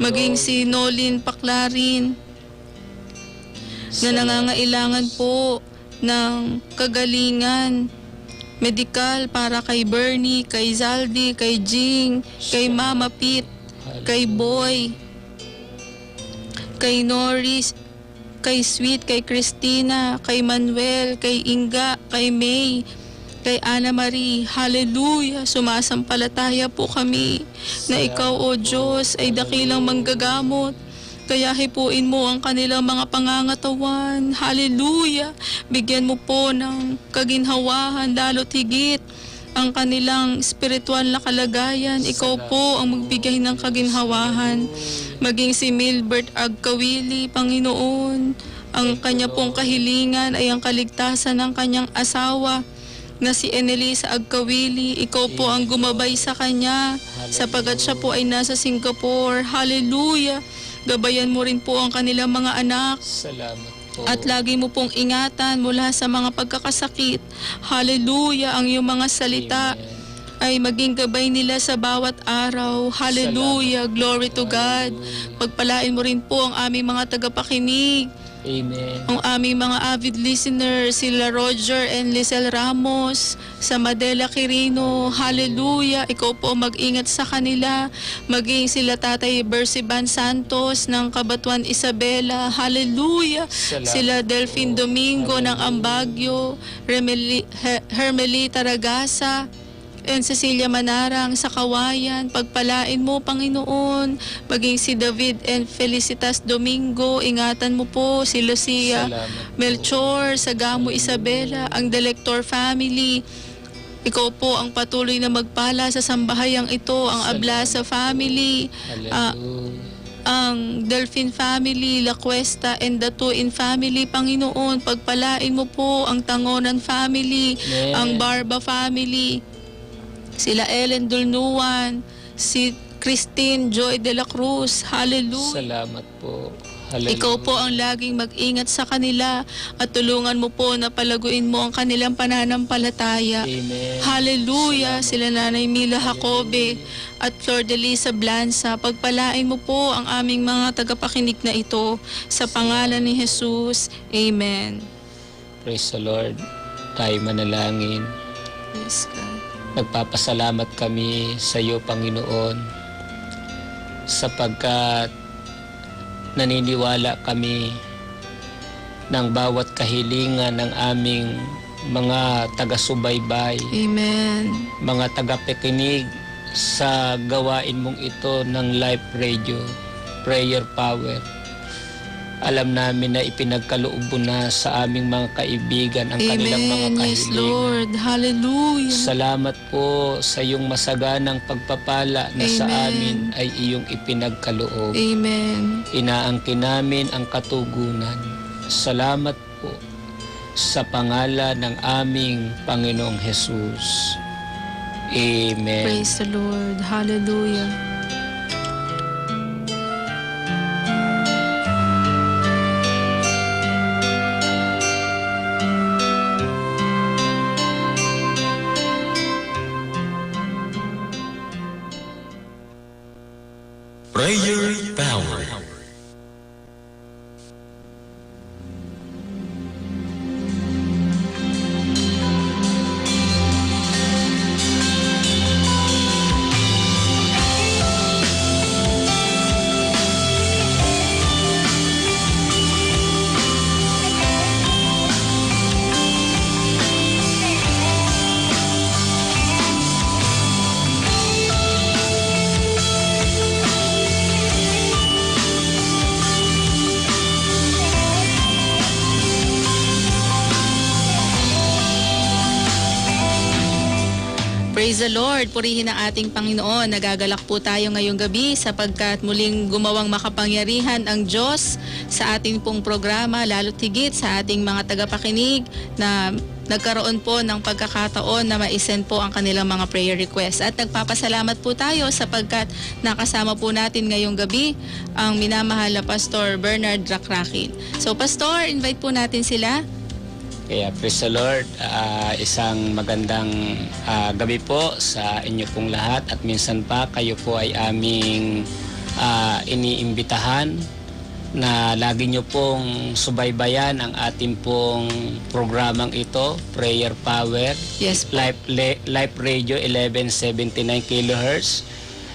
Maging si Nolin Paklarin na nangangailangan po ng kagalingan medikal para kay Bernie, kay Zaldi, kay Jing, kay Mama Pit, kay Boy, kay Norris, kay Sweet, kay Christina, kay Manuel, kay Inga, kay May, kay Ana Marie. Hallelujah! Sumasampalataya po kami na ikaw, O Diyos, ay dakilang manggagamot. Kaya hipuin mo ang kanilang mga pangangatawan. Hallelujah! Bigyan mo po ng kaginhawahan, lalo't higit ang kanilang espiritual na kalagayan. Ikaw po ang magbigay ng kaginhawahan. Maging si Milbert Agkawili, Panginoon, ang kanya pong kahilingan ay ang kaligtasan ng kanyang asawa na si Enelisa Agkawili. Ikaw po ang gumabay sa kanya, sapagat siya po ay nasa Singapore. Hallelujah! Gabayan mo rin po ang kanilang mga anak. Salamat po. At lagi mo pong ingatan mula sa mga pagkakasakit. Hallelujah! Ang iyong mga salita ay maging gabay nila sa bawat araw. Hallelujah! Glory to God! Pagpalain mo rin po ang aming mga tagapakinig. Amen. Ang aming mga avid listeners, sila Roger and Lisel Ramos sa Madela, Quirino. Hallelujah! Ikaw po mag-ingat sa kanila. Maging sila Tatay Bersiban Santos ng Cabatuan, Isabela. Hallelujah! Salamat po. Sila Delphine Domingo ng Ambagyo, Remeli-, He-, Hermelita Ragasa, and Cecilia Manarang sa Kawayan. Pagpalain mo, Panginoon. Maging si David and Felicitas Domingo, ingatan mo po. Si Lucia Melchor, sa Gamo, Isabela, ang Delector family. Ikaw po ang patuloy na magpala sa sambahayang ito, ang Ablasa family, ah, ang Delfin family, La Cuesta, and the Tuin family. Panginoon, pagpalain mo po ang Tangonan family, ang Barba family, sila Ellen Dulnuan, si Christine Joy de la Cruz. Hallelujah. Salamat po. Hallelujah. Ikaw po ang laging mag-ingat sa kanila at tulungan mo po na palaguin mo ang kanilang pananampalataya. Amen. Hallelujah. Salamat. Sila Nanay Mila Jacobe at Flor de Lisa Blanza. Pagpalain mo po ang aming mga tagapakinig na ito sa pangalan ni Jesus. Amen. Praise the Lord. Tayo manalangin. Praise God. Nagpapasalamat kami sa iyo, Panginoon, sapagkat naniniwala kami ng bawat kahilingan ng aming mga taga-subaybay, Amen. Mga tagapakinig sa gawain mong ito ng Life Radio, Prayer Power. Alam namin na ipinagkaloob mo na sa aming mga kaibigan ang kanilang mga Amen. Yes, kahilingan. Lord. Hallelujah. Salamat po sa iyong masaganang pagpapala na sa Amen. Amin ay iyong ipinagkaloob. Amen. Inaangkin namin ang katugunan. Salamat po sa pangalan ng aming Panginoong Jesus. Amen. Praise the Lord. Hallelujah. Prayer Power. Praise the Lord! Purihin ang ating Panginoon. Nagagalak po tayo ngayong gabi sapagkat muling gumawang makapangyarihan ang Diyos sa ating pong programa, lalo't higit sa ating mga tagapakinig na nagkaroon po ng pagkakataon na ma-send po ang kanilang mga prayer request. At nagpapasalamat po tayo sapagkat nakasama po natin ngayong gabi ang minamahal na Pastor Bernard Racracin. So, Pastor, invite po natin sila. Kaya praise the Lord, ah, isang magandang, ah, gabi po sa inyo pong lahat at minsan pa kayo po ay aming, ah, iniimbitahan na lagi nyo pong subaybayan ang ating pong programang ito, Prayer Power, Yes po. Life, Le-, Life Radio eleven seventy-nine kilohertz.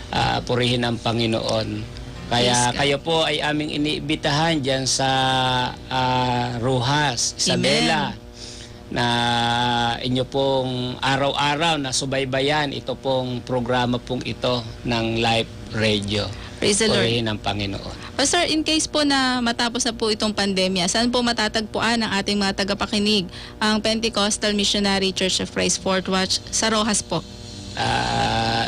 Ah, purihin ang Panginoon. Kaya Praise God. Kayo po ay aming iniimbitahan dyan sa, ah, Roxas, Isabela, Amen. Na inyo pong araw-araw na subaybayan ito pong programa pong ito ng Life Radio. Praise the Lord. Purihin ang Panginoon. Pastor, in case po na matapos na po itong pandemya, saan po matatagpuan ng ating mga tagapakinig ang Pentecostal Missionary Church of Christ Fourth Watch sa Roxas po? Ah,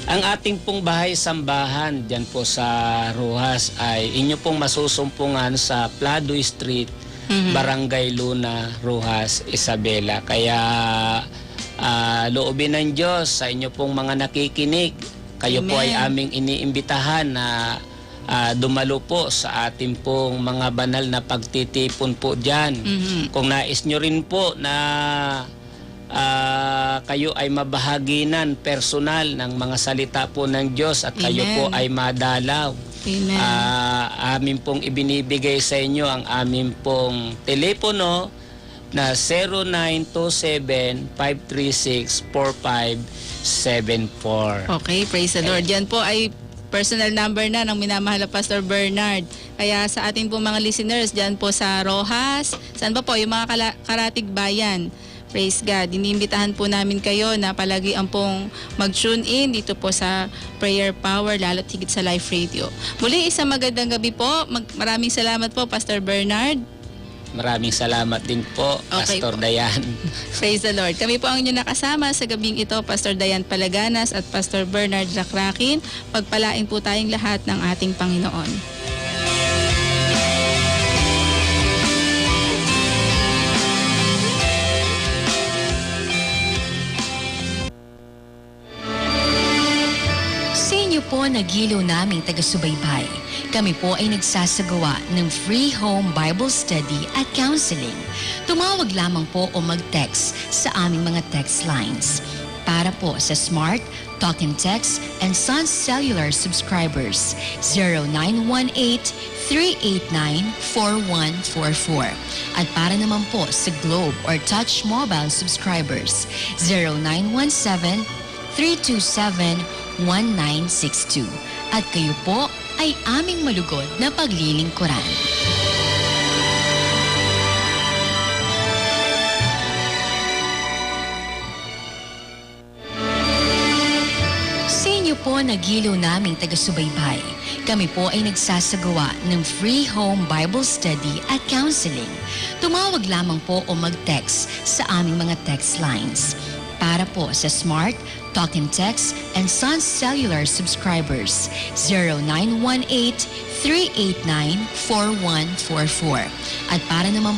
ang ating pong bahay sambahan diyan po sa Roxas ay inyo pong masusumpungan sa Pladoy Street, Mhm. Barangay Luna, Roxas, Isabela. Kaya, ah, loobin ng Diyos sa inyo pong mga nakikinig. Kayo po ay Amen. Aming iniimbitahan na, ah, dumalo po sa ating pong mga banal na pagtitipon po diyan. Mhm. Kung nais nyo rin po na ah, kayo ay mabahaginan personal ng mga salita po ng Diyos at kayo po Amen. Ay madalaw. Amen. Ah, amin pong ibinibigay sa inyo ang amin pong telepono na zero nine two seven, five three six, four five seven four. Okay, praise the Lord. Amen. Yan po ay personal number na ng minamahal na Pastor Bernard. Kaya sa ating pong mga listeners dyan po sa Roxas, saan pa po yung mga kala-, karatig bayan? Praise God. Iniimbitahan po namin kayo na palagi ang pong mag-tune in dito po sa Prayer Power, lalo't higit sa Life Radio. Muli, isang magandang gabi po. Mag-, maraming salamat po, Pastor Bernard. Maraming salamat din po, Okay Pastor po. Dayan. Praise the Lord. Kami po ang inyong nakasama sa gabing ito, Pastor Dayan Palaganas at Pastor Bernard Rakrakin. Pagpalain po tayong lahat ng ating Panginoon. Sa inyo po nagiliw naming taga-subaybay, kami po ay nagsasagawa ng free home Bible study at counseling. Tumawag lamang po o mag-text sa aming mga text lines. Para po sa Smart, Talk and Text, and Sun Cellular subscribers, zero nine one eight, three eight nine, four one four four. At para naman po sa Globe or Touch Mobile subscribers, zero nine one seven, three two seven, one nine six two. At kayo po ay aming malugod na paglilingkuran. Sa inyo po nagiliw naming taga-subaybay, kami po ay nagsasagawa ng free home Bible study at counseling. Tumawag lamang po o mag-text sa aming mga text lines. Para po sa Smart, Talk and Text, and Sun Cellular subscribers, zero nine one eight, three eight nine, four one four four. At para naman